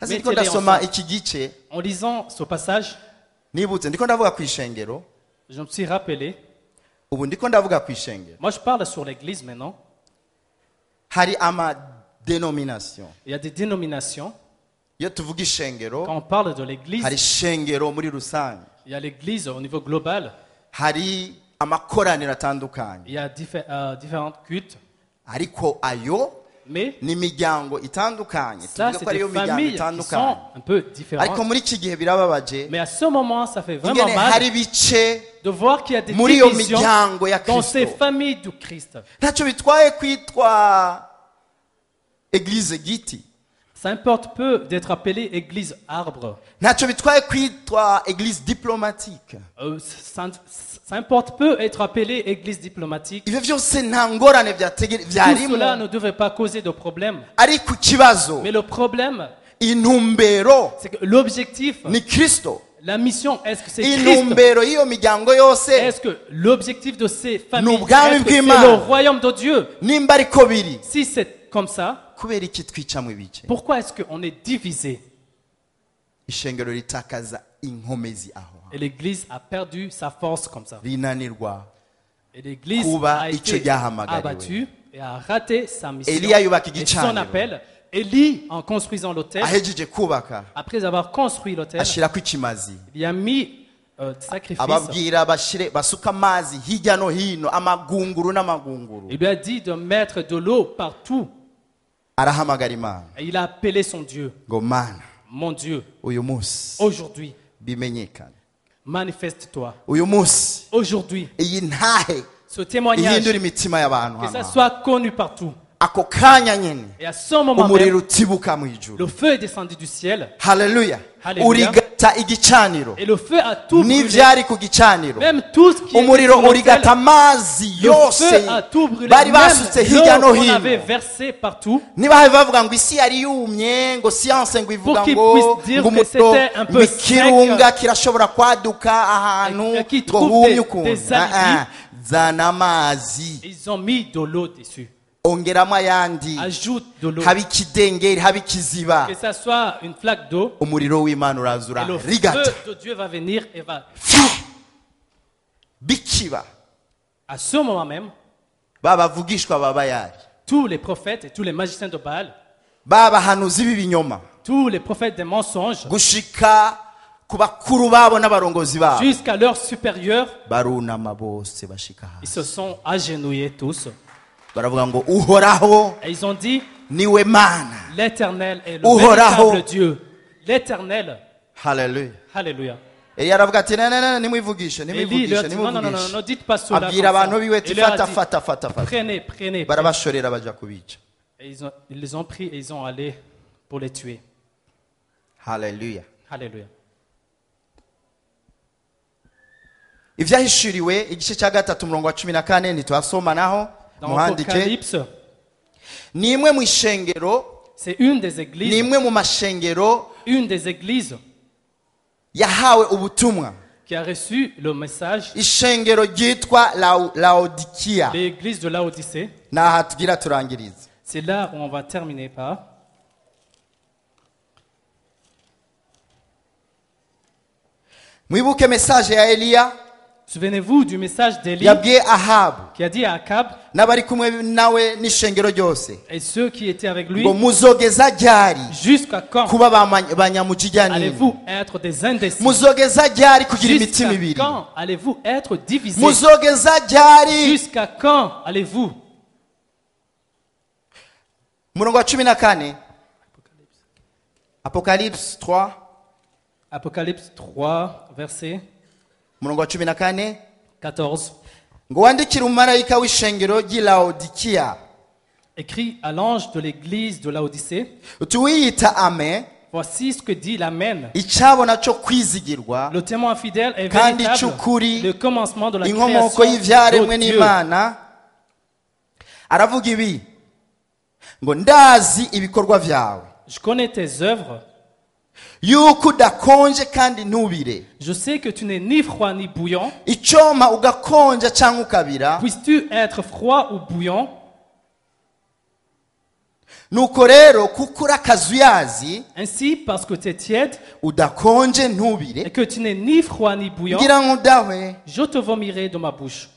Hasi ndiko Mettez-les ndasoma ensemble. iki gice. En lisant ce passage, Nibutse ndiko ndavuga ku ishengero. je me suis rappelé. Ubu ndiko ndavuga ku ishengero. Moi, je parle sur l'église maintenant. Hari ama dénomination. Il y a des dénominations. Iyo tuvuga ishengero, Quand on parle de l'église, hari ishengero muri rusange. il y a l'église au niveau global. Hari amakoraniro atandukanye. Il y a différents cultes. Ariko ayo Mais ni imiryango itandukanye. ça, Tuvuge c'est ko ariyo des miryango familles qui itandukanye. sont un peu Ariko différentes. muri iki gihe birababaje Mais à ce moment, ça fait vraiment ingene mal hari ibice de voir qu'il y a des muri iyo divisions miryango ya dans ces Kristo. familles du Christ. Ntacyo bitwaye kwitwa église giti. Ça importe peu d'être appelé église arbre. Ntacyo bitwaye kwitwa église diplomatique. Ça importe peu être appelé église diplomatique. Ibyo byose nta ngorane Tout byarimo. cela ne devrait pas causer de problème. Ariko ikibazo, Mais le problème, intumbero c'est que l'objectif, ni Kristo. la mission, est-ce que c'est Christ? Intumbero y'iyo miryango yose Est-ce que l'objectif de ces familles, N'ubwami est-ce que c'est bw'Imana. le royaume de Dieu? Nimba ariko biri, Si c'est comme ça, kubera iki twicamwo ibice? pourquoi est-ce qu'on est divisé? Ishengero ritakaza inkomezi aho Et l'église a perdu sa force comme ça. rinanirwa Et l'église kuba a icyo été ryahamagariwe. abattue et a raté sa mission Eliya yubaka et son igicaniro. appel. Élie, en construisant l'autel, Ahejeje kubaka après avoir construit l'autel, ashirako ikimazi. il y a mis sacrifice. Ababwira bashire basuka amazi hirya no hino amagunguru n'amagunguru. Il lui a dit de mettre de l'eau partout. Arahamagara Imana. Et il a appelé son Dieu, Ngo Mana, mon Dieu, uyu munsi aujourd'hui, bimenyekane. manifeste-toi. Uyu munsi Aujourd'hui, iyi ntahe ce témoignage, ihindura imitima y'abantu que ça hano. soit connu partout. Ako kanya nyene Et à ce moment umuriro même, utibuka mu ijuru. le feu est descendu du ciel Haleluya. Haleluya. Urigata igicaniro et le feu a tout brûlé. n'ivyari ku gicaniro. Même tout ce qui était Umuriro sur l'autel, urigata amazi le yose feu a tout brûlé. bari basutse Même hirya l'eau no qu'on avait hino. versée partout. Niba hari bavuga ngo isi yari yumye ngo siyanse ngo ivuga Pour qu'ils ngo puissent dire ngo que umuriro c'était un peu ngo ikirunga kirashobora kwaduka ahantu Et qu'ils ngo trouvent humye ukuntu. des alibis. Ah, ah. Zana amazi, Ils ont mis de l'eau dessus. ongeramo ayandi, Ajoute de l'eau. haba ikidengeri, haba ikiziba. Que ça soit une flaque d'eau. Umuriro w'Imana uraza Et le urarigata. feu de Dieu va venir et va. Bikiba. À ce moment même, Babavugishwa babayari, tous les prophètes et tous les magiciens de Baal, babahanuzi b'ibinyoma, tous les prophètes des mensonges, gushika ku bakuru babo n'abarongozi babo, jusqu'à leur supérieur, barunama bose bashika ils hasi, se sont agenouillés tous. baravuga ngo Uhoraho Et ils ont dit, niwe Mana. l'Éternel est le Uhoraho. véritable Dieu. L'Éternel. Haleluya. Alléluia. Eliya aravuga ati ne ne ne nimwivugishe Élie leur nimwivugishe dit, non, non, non, non, nimwivugishe. ne dites pas cela Abwira comme ça. abantu biwe ati Il leur a fata dit, fata fata fata. prenez, prenez, prenez. Barabashorera baja kubica. Et ils les ont pris et ils ont allé pour les tuer. Haleluya. Alléluia. Ivyahishuriwe igice cya 3 umurongo wa 14 ntitwasoma naho Dans muhandike. Apocalypse, Ni imwe mu ishengero, c'est une des ni églises, imwe mu mashengero une des églises yahawe ubutumwa. qui a reçu le message, Ishengero ryitwa Laodikia. l'église de Laodicée. Naha tugira turangirize. C'est là où on va terminer par. Mwibuke message ya Eliya. Souvenez-vous du message d'Élie yabwiye Ahabu qui a dit à Akab n'abari kumwe nawe n'ishengero ryose et ceux qui étaient avec lui, ngo muzogeza ryari jusqu'à quand kuba banyamujijyanini allez-vous être des indécis? Muzogeza ryari kugira Jusqu'à imitima ibiri quand allez-vous être divisés? Muzogeza ryari Jusqu'à quand allez-vous? Umurongo wa 14 Apocalypse 3 Apocalypse 3, verset umurongo wa 14 14. Ngo wandikire umumarayika w'ishengero ry'i Laodikiya Écrit à l'ange de l'église de Laodicée, uti wiyita Amen voici ce que dit l'Amen, icyabona cyo kwizigirwa le témoin fidèle et kandi véritable, cy'ukuri le commencement de la inkomoko création y'ibyaremwe de Dieu. n'Imana aravuga ibi ngo ndazi ibikorwa byawe Je connais tes œuvres, yuko udakonje kandi ntubire je sais que tu n'es ni froid ni bouillant. Icyoma ugakonja cyangwa ukabira Puisses-tu être froid ou bouillant? Nuko rero kuko uri akazuyazi Ainsi, parce que tu es tiède udakonje ntubire et que tu n'es ni froid ni bouillant, ngira ngo udahwe je te vomirai de ma bouche.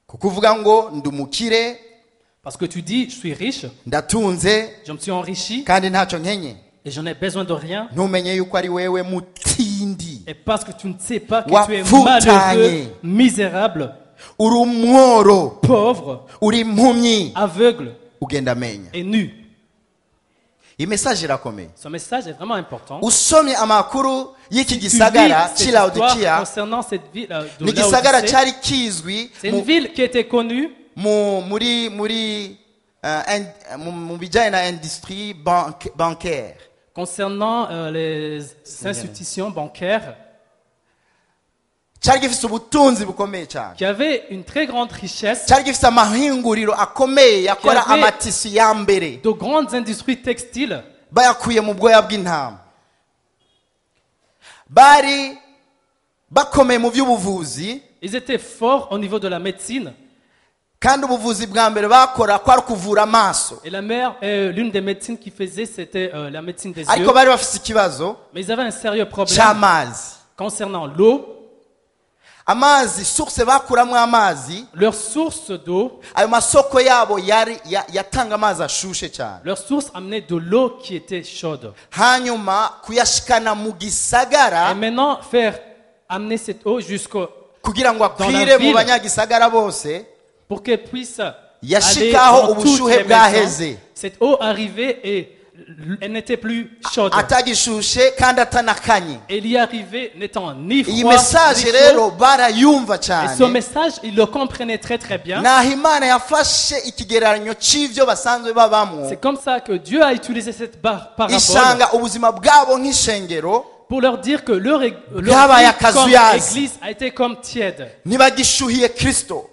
Kuko uvuga ngo ndumukire Parce que tu dis, je suis riche, ndatunze je me suis enrichi kandi ntacyo nkenye et je n'ai besoin de rien. Ntumenye yuko ari wewe mutindi Et parce que tu ne sais pas que tu es Wapfutanye. Malheureux, misérable, uri umworo pauvre, uri impumyi aveugle ugenda amenya et nu. Iyi message irakomeye Ce message est vraiment important. Usomye amakuru y'iki Tu lis gisagara cette cy'i histoire Laodikiya concernant cette ville de ni igisagara Laodicée. cyari kizwi C'est une mu- ville qui était connue mu muri muri mu bijyanye na industrie bancaire concernant les institutions bancaires cyari gifite ubutunzi bukomeye cyane qui avait une très grande richesse, cyari gifite amahinguriro akomeye yakora Qui avait- amatisi ya mbere de grandes industries textiles bayakuye mu bwoya bw'intama bari bakomeye mu by'ubuvuzi Ils étaient forts au niveau de la médecine. Kandi ubuvuzi bwa mbere bakora kwari kuvura amaso Et la mère, l'une des médecines qu'ils faisaient, c'était la médecine des yeux. ariko bari bafite ikibazo Mais ils avaient un sérieux problème cy'amazi concernant l'eau. Amazi source bakuramo amazi Leur source d'eau, ayo masoko yabo yari ya- yatanga amazi ashushe cyane leur source amenait de l'eau qui était chaude. Hanyuma kuyashikana mu gisagara Et maintenant, faire amener cette eau jusqu'au kugira ngo la akwire mu ville. Banyagisagara bose Pour qu'elle puisse aller Yashikaho dans toutes ubushuhe les maisons. bwaheze. Cette eau arrivait et elle n'était plus chaude. Atagishushe kandi atanakanye Elle y arrivait n'étant ni iyi froid, message ni rero chaud. barayumva Et ce cyane message, il le comprenait très très bien. Naho Imana yafashe ikigereranyo cy'ibyo basanzwe babamo C'est comme ça que Dieu a utilisé cette parabole isanga ubuzima bwabo nk'ishengero pour leur dire que leur bwabaye vie comme akazuyazi. église a été comme tiède. Ntibagishuhiye Kristo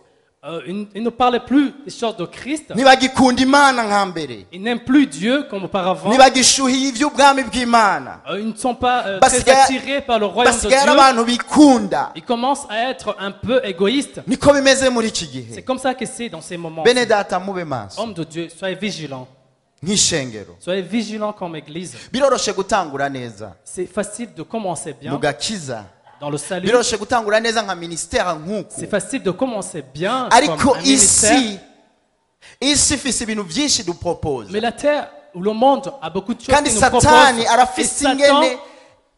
Ils ne parlaient plus des choses de Christ. Ntibagikunda Imana nka mbere Ils n'aiment plus Dieu comme auparavant. Ntibagishuhiye iby'ubwami bw'Imana Ils ne sont pas très Basigaye- attirés par le royaume de basigaye ari Dieu. abantu bikunda Ils commencent à être un peu égoïstes. Niko bimeze muri iki gihe C'est comme ça que c'est dans ces moments. Bene data mube maso Homme de Dieu, soyez vigilants. Nk'ishengero Soyez vigilants comme église. Biroroshe gutangura neza C'est facile de commencer mu bien gakiza dans le salut. Biroroshe gutangura neza nka ministère nk'uku C'est facile de commencer bien comme ariko un ministère. Isi isi ifise ibintu byinshi dupropose Mais la terre ou le monde a beaucoup de choses kandi qui nous proposent. Satani Et arafise Satan ingene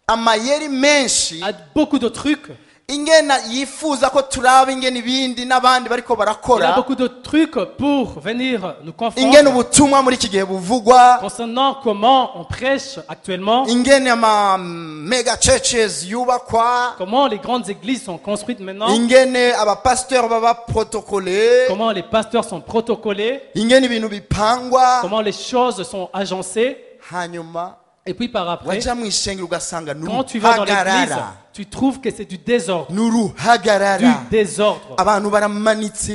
amayeri menshi a beaucoup de trucs. Ingene yifuza ko turaba ingene ibindi n'abandi bariko Il a barakora beaucoup de trucs pour venir nous ingene confondre ubutumwa muri iki gihe buvugwa concernant comment on prêche actuellement, ingene ama mega churches yubakwa comment les grandes églises sont construites maintenant, ingene abapasiteri baba protokole comment les pasteurs sont protocolés, ingene ibintu bipangwa comment les choses sont agencées. Hanyuma Et puis par après, wajya mu ishengero ugasanga quand tu vas dans l'église, n'uruhagarara tu trouves que c'est du désordre. Du n'uruhagarara désordre. Abantu baramanitse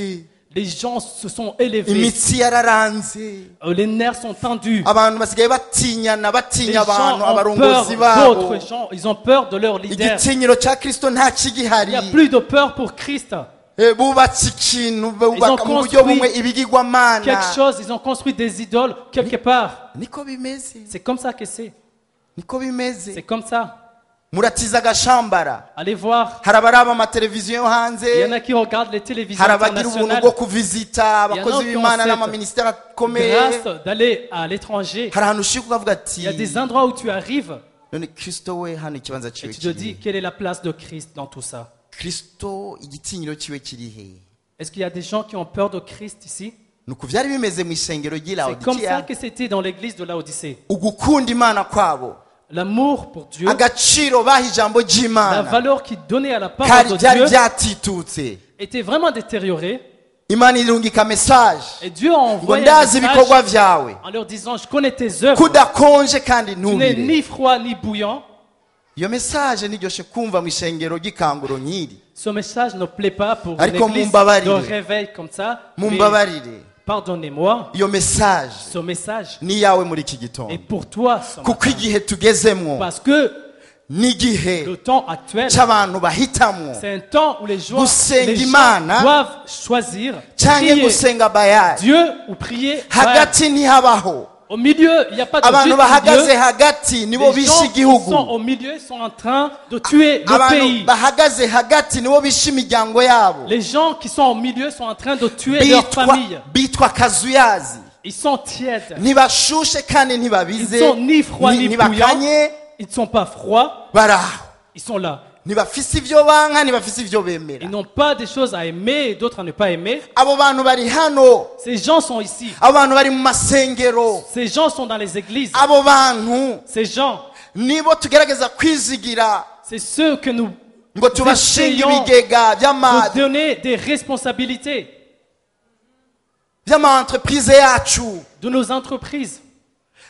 Les gens se sont élevés. Imitsi yararanze Les nerfs sont tendus. Abantu basigaye batinyana Les batinya gens abantu ont abarongozi peur babo d'autres gens. Ils ont peur de leur leader. Igitinyiro cya Kristo nta Il kigihari n'y a plus de peur pour Christ. Eh, bubatse ikintu bubaka Ils ont mu buryo construit bumwe ibigirwamana Quelque chose, ils ont construit des idoles quelque part. Niko bimeze C'est comme ça que c'est. Niko bimeze C'est comme ça. Muratiza agashambara. Allez voir. Hari abaraba amateleviziyo hanze. Il y en a qui regardent les télévisions Hari abagira ubuntu internationales. bwo kuvizita abakozi Il y en a qui ont b'Imana cette n'amaminisiteri akomeye. grâce d'aller à l'étranger. Hari ahantu ushika ukavuga ati, Il y a des endroits où tu arrives none Kristo we hano ikibanza et ciwe tu te kiri dis he? quelle est la place de Christ dans tout ça. Kristo igitinyiro ciwe kiri he? Est-ce qu'il y a des gens qui ont peur de Christ ici? Nuko byari bimeze mu isengero ry'i C'est comme ça Laodikiya. que c'était dans l'église de Laodicée. Ugukunda Imana kwabo, L'amour pour Dieu, agaciro baha ijambo la ry'Imana valeur qu'il donnait à la parole kari de byari Dieu byatitutse. était vraiment détériorée. Imana irungika message Et Dieu a ngo envoyé un ndazi ibikorwa message byawe, en leur disant, je connais tes œuvres. kudakonje kandi Tu n'es ntubire. ni froid ni bouillant. Iyo message niryoshe kumva mu isengero ry'ikanguro nk'iri. Ce message ne plaît pas pour une Ariko église mumbabarire. de réveil comme ça. Mais Mumbabarire, pardonnez-moi, iyo message ce message ni iyawe muri iki gitondo, est pour toi ce kuko matin. igihe tugezemwo Parce que n'igihe le temps actuel, cy'abantu bahitamwo c'est un temps où les gens, gusenga les gens Imana doivent choisir canke prier gusenga Bayali. Dieu ou prier Baal. Hagati ntihabaho. Au milieu, il n'y a pas de Abantu juste bahagaze milieu. hagati nibo Les bishe gens qui igihugu. sont au milieu sont en train de tuer le Abantu pays. bahagaze hagati nibo bishe imiryango yabo. Les gens qui sont au milieu sont en train de tuer leur Bitwa, famille. bitwa kazuyazi. Ils sont tièdes. Ntibashushe kandi ntibabize, Ils sont ni froids ni ntibakanye, bouillants. Ils ne sont pas froids, baraho. ils sont là. Ntibafise ivyo banka, ntibafise ivyo bemera. Ils n'ont pas des choses à aimer et d'autres à ne pas aimer. Abo bantu bari hano, Ces gens sont ici. abo bantu bari mu masengero, Ces gens sont dans les églises. abo bantu Ces gens, nibo tugerageza kwizigira c'est ceux que nous ngo tubashinge essayons ibigega de donner des responsabilités by'ama entreprise yacu, de nos entreprises.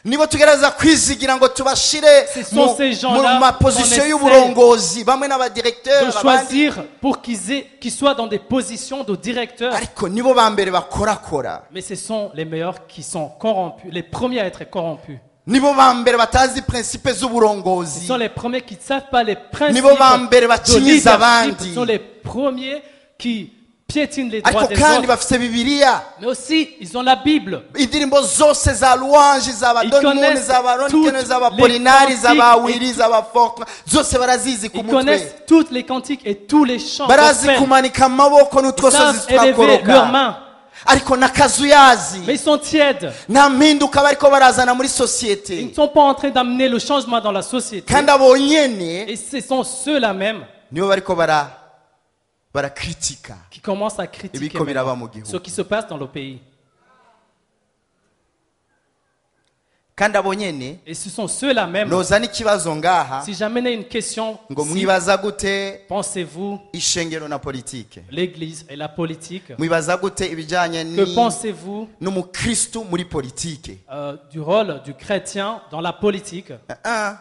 nibo tugerageza kwizigira ngo tubashire Ce sont ces gens-là mu maposition qu'on essaie y'uburongozi, bamwe n'abadirecteur De choisir pour qu'ils soient dans des positions de directeurs. ariko nibo ba mbere bakorakora, Mais ce sont les meilleurs qui sont corrompus, les premiers à être corrompus. nibo ba mbere batazi principe z'uburongozi, Ce sont les premiers qui ne savent pas les principes Nibo ba mbere de bacinyiza leadership. abandi. Ce sont les premiers qui piétinent les droits ariko des kandi autres. bafise Bibiliya. Mais aussi, ils ont la Bible. Indirimbo zose za louange, zaba Ils Donimune, connaissent zaba Ronikene, toutes zaba les Polinari, zaba cantiques Wiri, zaba Fortran, zose barazizi ku Ils mutwe. connaissent toutes les cantiques et tous les chants Barazi gospel. kumanika amaboko Ils n'utwosozi savent élever leurs turakoroka, mains. ariko n'akazuyazi. Mais ils sont tièdes. Nta mpinduka bariko barazana muri Ils ne sosiyete, sont pas en train d'amener le changement dans la société. kandi abo nyene Et ce sont ceux-là même nibo bariko barakritika qui commencent à critiquer ibiriko biraba maintenant mu gihugu. ce qui se passe dans le pays. Kandi abo nyene Et ce sont ceux-là même. nozana ikibazo ngaha Si j'amenais une question, ngo si mwibaza gute pensez-vous ishengero na politike, l'église et la politique? mwibaza gute ibijyanye Que pensez-vous n'umukristu muri politike? du rôle du chrétien dans la politique? Ah,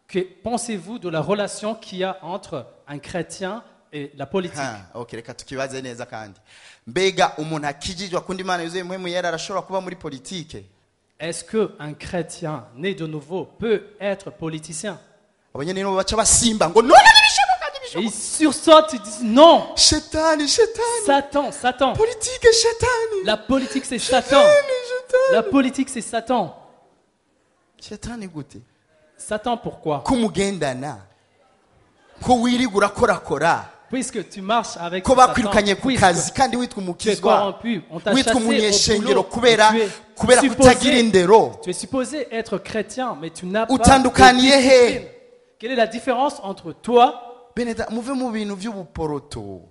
Que pensez-vous de la relation qu'il y a entre un chrétien et la politique? ah, okay, reka tukibaze neza kandi. Mbega umuntu akijijwe akunda Imana yuzuye impwemu yera arashobora kuba muri politike? Est-ce qu'un chrétien né de nouveau peut être politicien? Abo nyene nibo baca basimba ngo none ntibishoboka, Et ntibishoboka. ils sursautent, ils disent non, Shetani, shetani, Satan, Satan. politike shetani, La politique, c'est Satan. shetani, La politique, c'est Satan. shetani gute? Satan, pourquoi? Kumugendana, ko wirirwa urakorakora, Puisque tu marches avec ko Satan, bakwirukanye ku puisque kazi kandi witwa tu es umukizwa, corrompu, on t'a witwa chassé au umunyeshengero boulot, kubera tu es kubera kutagira supposé, indero. tu es supposé être chrétien, mais tu n'as pas de Utandukaniye he? discipline. Quelle est la différence entre toi, Beneda, muve mu bintu by'ubuporoto,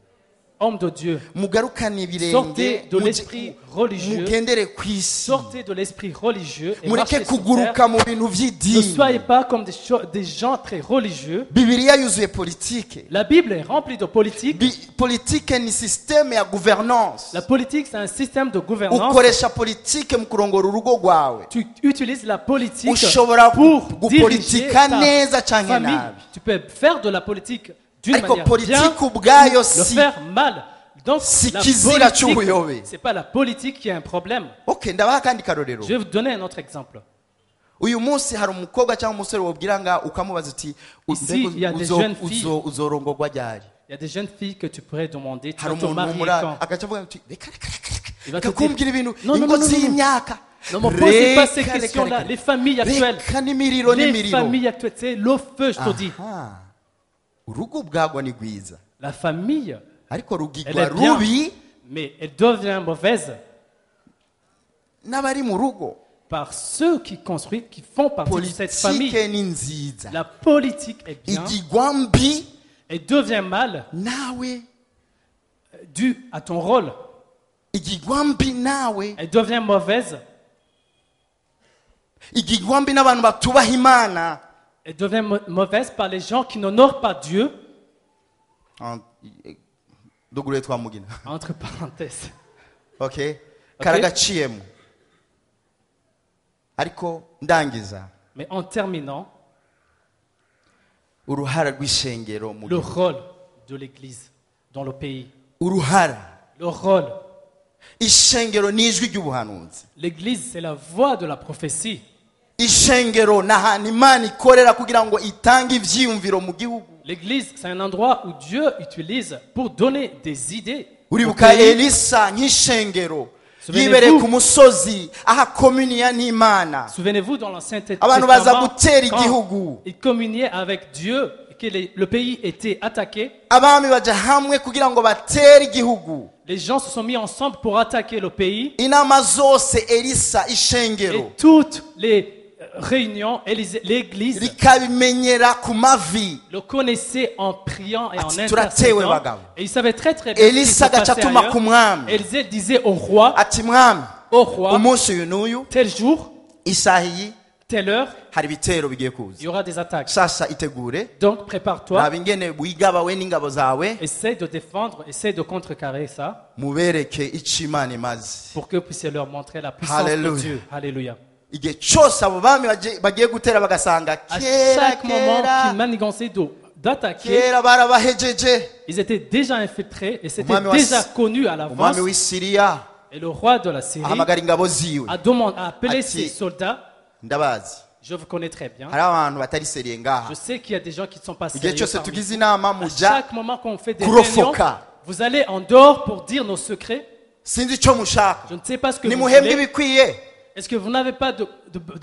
homme de Dieu? mugarukane ibirenge, Sortez de l'esprit religieux. mugendere ku isi, Sortez de l'esprit religieux et mureke marchez sur terre. kuguruka mu bintu Ne by'idini. soyez pas comme des gens très religieux. Bibiliya yuzuye politike. La Bible est remplie de politique. Politike ni systeme ya gouvernance. La politique, c'est un système de gouvernance. Ukoresha politike mu kurongora urugo rwawe. Tu utilises la politique Ushobora pour diriger gupolitika ta neza canke famille. nabi. Tu peux faire de la politique d'une Ariko manière bien politike ubwayo ou le si faire mal. Donc, si la kizira politique, c'ubuyobe. c'est pas la politique qui est un problème. Okay, ndabaha kandi karorero. Je vais vous donner un autre exemple. Uyu munsi hari umukobwa cyangwa umusore wobwira nga ukamubaza uti, Ici, mbega il y a des jeunes filles. uzorongorwa ryari? Il y a des jeunes filles que tu pourrais demander, tu Hari vas te umuntu marier muri quand? agaca avuga ati, reka reka reka reka, Il va te reka kumbwira dire, ibintu non, non, ingo non, non, non. z'imyaka. Ne me posez pas ces Reka, reka, questions-là. reka. Les familles actuelles. Reka n'imiriro Les n'imiriro. familles actuelles, c'est le feu, je te dis. Aha. Urugo ubwagwo ni rwiza. La famille, Ariko elle rugigwa est bien, rubi mais elle devient mauvaise n'abari mu rugo. par ceux qui construisent, qui font partie de cette famille. Politike ni nziza. La politique est bien, Igigwa mbi elle devient mal nawe. due à ton rôle. Igigwa mbi nawe. Elle devient mauvaise. Igigwa mbi n'abantu batubaha Imana. Elle devient mauvaise par les gens qui n'honorent pas Dieu. Dugure twamugina. Entre parenthèses. Okay. Karagaciyemo. Ariko ndangiza. Mais en terminant, Uruhara rw'ishengero mu le gihugu. rôle de l'Église dans le pays. Uruhara. Le rôle. Ishengero ni ijwi ry'ubuhanuzi. L'Église, c'est la voix de la prophétie. Ishengero ni ahantu Imana ikorera kugira ngo itange ivyiyumviro mu gihugu. L'Église, c'est un endroit où Dieu utilise pour donner des idées. Au Uribuka pays. Elisa nk'ishengero Souvenez-vous. yibereye ku musozi aha kommuniya n'Imana. Souvenez-vous, dans l'Ancien Abantu baza Testament, gutera quand igihugu. il communiait avec Dieu, et que le pays était attaqué, Abami baja hamwe kugira ngo batere igihugu. les gens se sont mis ensemble pour attaquer le pays. Inama zose Elisa ishengero Et toutes les réunions, l'Église rikabimenyera ku mavi. le connaissait en priant et en Ati, turatewe intercédant. bagabo. Et il savait très très bien ce qui Elisa se passait agaca atuma ailleurs. ku mwami. Élisée disait au roi, Ati mwami, au roi, umunsi uyu n'uyu, tel jour, isaha iyi, telle heure, hari ibitero bigiye il kuza. y aura des attaques. Sasa itegure, Donc prépare-toi, raba ingene wigaba we n'ingabo zawe, essaie de défendre, essaie de contrecarrer ça mubereke ico Imana imaze. pour que vous puissiez leur montrer la puissance de Alléluia. Dieu. Alléluia. Igihe cyose abo bami bagiye gutera bagasanga À kera chaque moment kera qu'ils manigançaient d'attaquer, kera barabahejeje. ils étaient déjà infiltrés et c'était Umwami wa déjà connu à l'avance. Umwami w'i Siriya Et le roi de la Syrie ahamagara ingabo ziwe. a appelé Ati, ses soldats. Ndabazi. Je vous connais très bien. Hari abantu batari seriye ngaha. Je sais qu'il y a des gens qui ne sont pas Igihe sérieux. cyose parmi tugize vous. inama À muja chaque moment qu'on fait des kurofoka. réunions, vous allez en dehors pour dire nos secrets. Sinzi icyo mushaka. Je ne sais pas ce que vous Nimuhembwe voulez. ibikwiye. Est-ce que vous n'avez pas de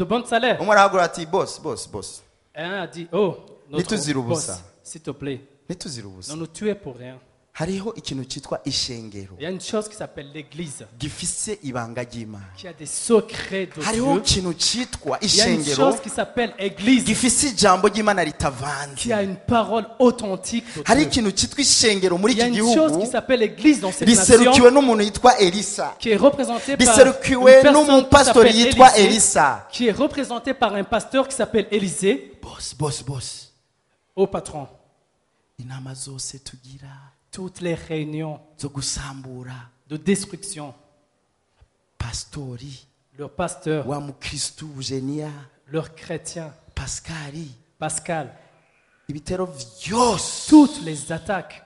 bon salaire? Umwe arahagura ati boss boss boss. Et un a dit, oh, notre Nituzira ubusa. boss, s'il te plaît, Nituzira ubusa. ne nous tuez pour rien. Hariho ikintu cyitwa ishengero Il y a une chose qui s'appelle l'église, gifise ibanga ry'Imana. qui a des secrets de Hariho Dieu. ikintu cyitwa Il y a une ishengero chose qui s'appelle église, gifise ijambo ry'Imana ritavanze. qui a une parole authentique de Hari Dieu. ikintu cyitwa ishengero muri Il y a iki une chose gihugu qui s'appelle église dans cette nation, riserukiwe n'umuntu yitwa Elisa. qui est représentée par une riserukiwe personne qui n'umupasitori s'appelle yitwa Élisée, Elisa. qui est représentée par un pasteur qui s'appelle Élisée, Boss boss boss. au patron. Inama zose tugira Toutes les réunions zo gusambura de destruction, pastori leur pasteur, wa mukristu Eugenia leur chrétien, Pascali Pascal, ibitero vyose toutes les attaques,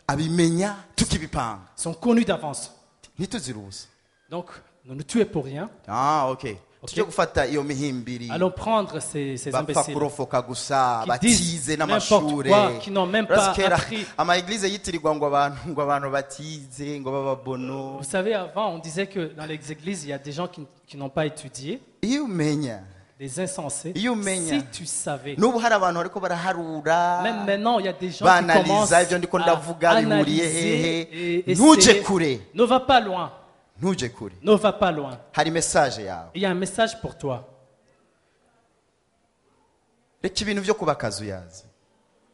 abimenya tukibipanga sont connues d'avance. ntituzira ubusa. Donc, ne nous tuez pour rien. Ah, okay. Okay. Tujye gufata iyo mihimbiri Allons prendre ces bapfa imbéciles kurofoka gusa qui batize disent n'amashure n'importe quoi, qui n'ont même pas Urazi kera, appris. ama eglise yitirirwa ngo abantu batize ngo bababono. Vous savez, avant, on disait que dans les églises, il y a des gens qui n'ont pas étudié, Iyo umenya des insensés. Iyo umenya. Si tu savais. n'ubu hari abantu bariko baraharura Même maintenant, il y a des gens qui banaliza commencent ibyo ndiko à ndavuga bihuriye analyser hehe. et Ntuje essayer. kure. Ne va pas loin. Ntuje kure. Ne va pas loin. Hari message yawe. Il y a un message pour toi. Reka ibintu byo kuba akazuyazi.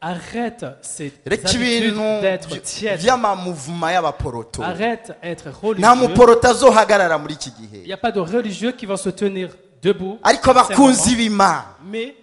Arrête ces Reka habitudes ibintu d'être tiède. by'amamuvuma y'abaporoto. Arrête d'être Nta religieux. muporoto azohagarara muri iki Il gihe. n'y a pas de religieux qui vont se tenir debout. Ariko à ce abakunzi moment. b'Imana, Mais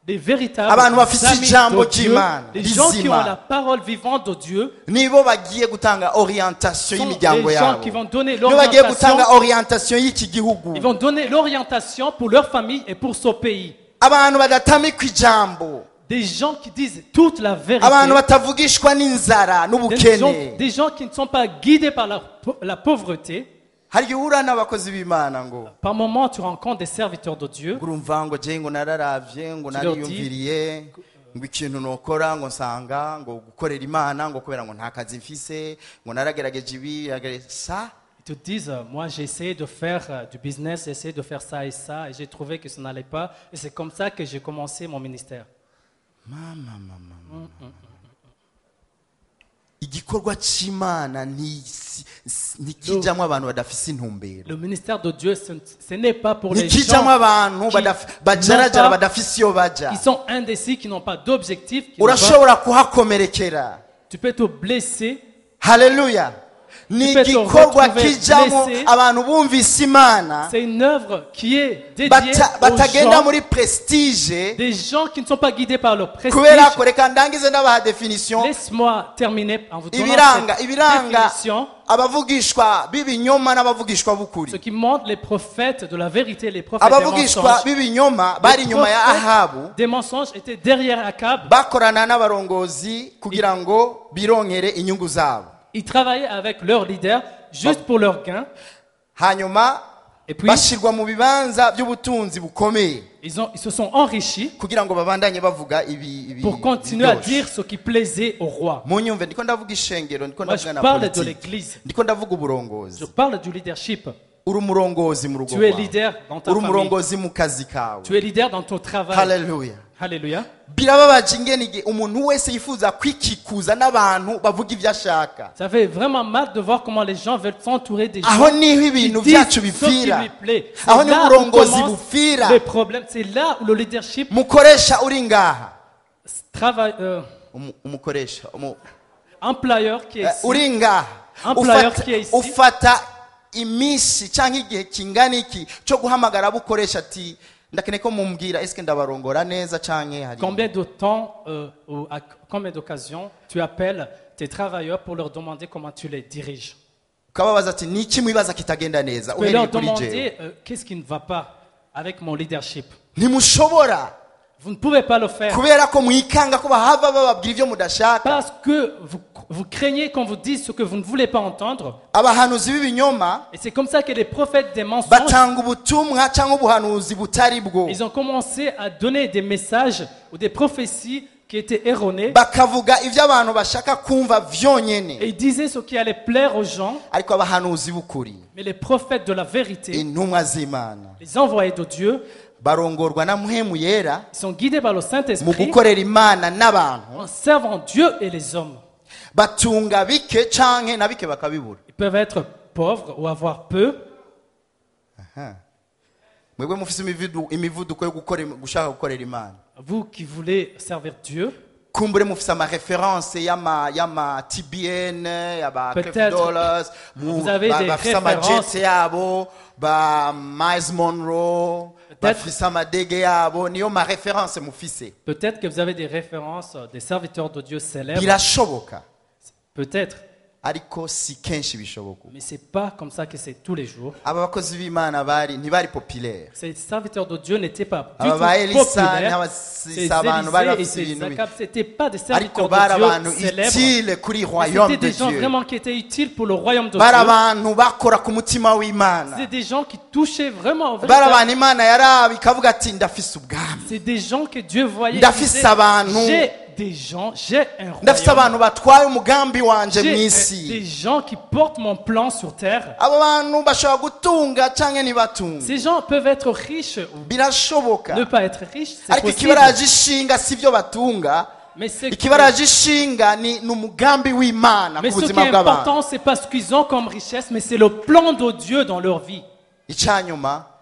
les véritables abantu bafise amis ijambo de Dieu, ry'Imana les gens qui rizima, ont la parole vivante de Dieu, nibo bagiye gutanga orientation sont y'imiryango les gens yabo. qui vont donner Nibo bagiye l'orientation. gutanga orientation y'iki gihugu. Ils vont donner l'orientation pour leur famille et pour son pays. Abantu badatamikwa ijambo. Des gens qui disent toute la vérité. Abantu batavugishwa n'inzara n'ubukene. Des gens qui ne sont pas guidés par la pauvreté. Hari igihe uhura n'abakozi b'Imana ngo Par moments, tu rencontres des serviteurs de Dieu. urumva ngo je ngo nararavye ngo Tu leur dis- nariyumviriye ngo ikintu nokora ngo nsanga ngo gukorera Imana ngo kubera ngo nta kazi mfise ngo naragerageje ibi sa. Ils te disent, moi j'ai essayé de faire du business, j'ai essayé de faire ça et ça, et j'ai trouvé que ça n'allait pas, et c'est comme ça que j'ai commencé mon ministère. Mama, mama, mama. Igikorwa c'Imana ntikijamwo abantu badafise intumbero. Le ministère de Dieu, ce n'est pas pour les gens Ntikijamwo abantu bajarajara badafise iyo baja. qui sont indécis, qui n'ont pas d'objectif. Urashobora kuhakomerekera. Tu peux te blesser. Hallelujah. Ni igikorwa kijamwo abantu bumvise Imana. C'est une œuvre qui est dédiée batagenda aux gens, muri prestige, des gens qui ne sont pas guidés par leur prestige. Kubera ko reka ndangize ndabaha definition. Laisse-moi terminer en vous donnant cette définition. Abavugishwa b'ibinyoma n'abavugishwa b'ukuri. Ce qui montre les prophètes de la vérité, les prophètes des Abavugishwa mensonges. b'ibinyoma bari inyuma ya Ahabu. Des mensonges étaient derrière Akab. Bakorana n'abarongozi kugira ngo bironkere inyungu zabo. Ils travaillaient avec leur leader juste pour leur gain. Hanyuma Et puis, bashirwa mu bibanza by'ubutunzi bukomeye. Ils se sont enrichis kugira ngo babandanye bavuga ibi pour continuer à dire ce qui plaisait au roi. Munyumve ndiko ndavuga ishengero, ndiko Moi, ndavuga je na parle de politique. l'église. Ndiko ndavuga uburongozi. Je parle du leadership. Uri umurongozi mu rugo Tu es rwawe. leader dans ta Uri famille. umurongozi mu kazi kawe. Tu es leader dans ton travail. Hallelujah. Hallelujah. Birababaje ingene igihe umuntu wese yifuza kwikikuza n'abantu bavuga ibyo ashaka. Ça fait vraiment mal de voir comment les gens veulent s'entourer des gens Aho niho qui ibintu disent byacu ce qui bipfira. lui plaît. C'est Aho niho là où uburongozi commencent bupfira. les problèmes. C'est là où le leadership Mukoresha uri ngaha. travaille. Umukoresha, Employeur qui est ici. Uri ngaha. Employeur qui est ici. Ufata iminsi cyangwa igihe kingana iki cyo guhamagara abukoresha ati ndakene ko mumbwira eske ndabarongora neza canke hari. Combien de temps ou à combien d'occasions tu appelles tes travailleurs pour leur demander comment tu les diriges? Ukababaza ati niki mwibaza kitagenda neza Tu peux leur uhereye kuri jewe. demander qu'est-ce qui ne va pas avec mon leadership. Ntimushobora. Vous ne pouvez pas le faire. Kubera ko mwikanga ko bahava bababwira ibyo mudashaka. Parce que vous craignez qu'on vous dise ce que vous ne voulez pas entendre. Abahanuzi b'ibinyoma Et c'est comme ça que les prophètes des mensonges, batanga ubutumwa cyangwa ubuhanuzi butari bwo. ils ont commencé à donner des messages ou des prophéties qui étaient erronées. Bakavuga ibyo abantu bashaka kumva vyonyene. Et ils disaient ce qui allait plaire aux gens. Ariko abahanuzi b'ukuri, Mais les prophètes de la vérité, intumwa z'Imana, les envoyés de Dieu, barongorwa na Mpwemu Yera, ils sont guidés par le mu Saint-Esprit gukorera Imana n'abantu, en servant Dieu et les hommes. batunga bike canke na bike bakabibura. Ils peuvent être pauvres ou avoir peu. Mwebwe mufise imivuduko yo gushaka gukorera Imana. Vous qui voulez servir Dieu, Kumbure mufise ama référence y'ama TBN, y'aba Cliff Dollars, vous avez des bafise ama références. jet yabo, ba Miles Monroe, bafise amadege yabo, niyo ma référence mufise. Peut-être que vous avez des références des serviteurs de Dieu célèbres. Birashoboka. Peut-être. Ariko si kenshi bishoboka. Mais c'est pas comme ça que c'est tous les jours. Aba bakozi b'Imana bari ntibari populaire. Ces serviteurs de Dieu n'étaient pas du Aba tout populaires. Ces abantu bari Élisée et bafise ces ibintu Akab, c'était pas des Ariko serviteurs bari de abantu Dieu célèbres. utile kuri Mais royaume c'était de des gens Dieu. vraiment qui étaient utiles pour le royaume de Bari Dieu. abantu bakora ku mutima w'Imana. C'est des gens qui touchaient vraiment au Bari véritable. abantu Imana yaraba ikavuga ati ndafise ubwami. C'est des gens que Dieu voyait. Ndafise Disait, abantu. J'ai des gens, j'ai un Ndafise royaume. abantu batwaye umugambi wanje J'ai mw'isi. des gens qui portent mon plan sur terre. Abo bantu bashobora gutunga canke ntibatunge. Ces gens peuvent être riches ou Birashoboka. ne pas être riches, c'est Ariko possible. ikibaraje ishinga si byo batunga. Mais ce Ikibaraje ishinga ni umugambi w'Imana mais ku ce qui buzima est bw'abantu. important, c'est pas ce qu'ils ont comme richesse, mais c'est le plan de Dieu dans leur vie. Icyanyuma,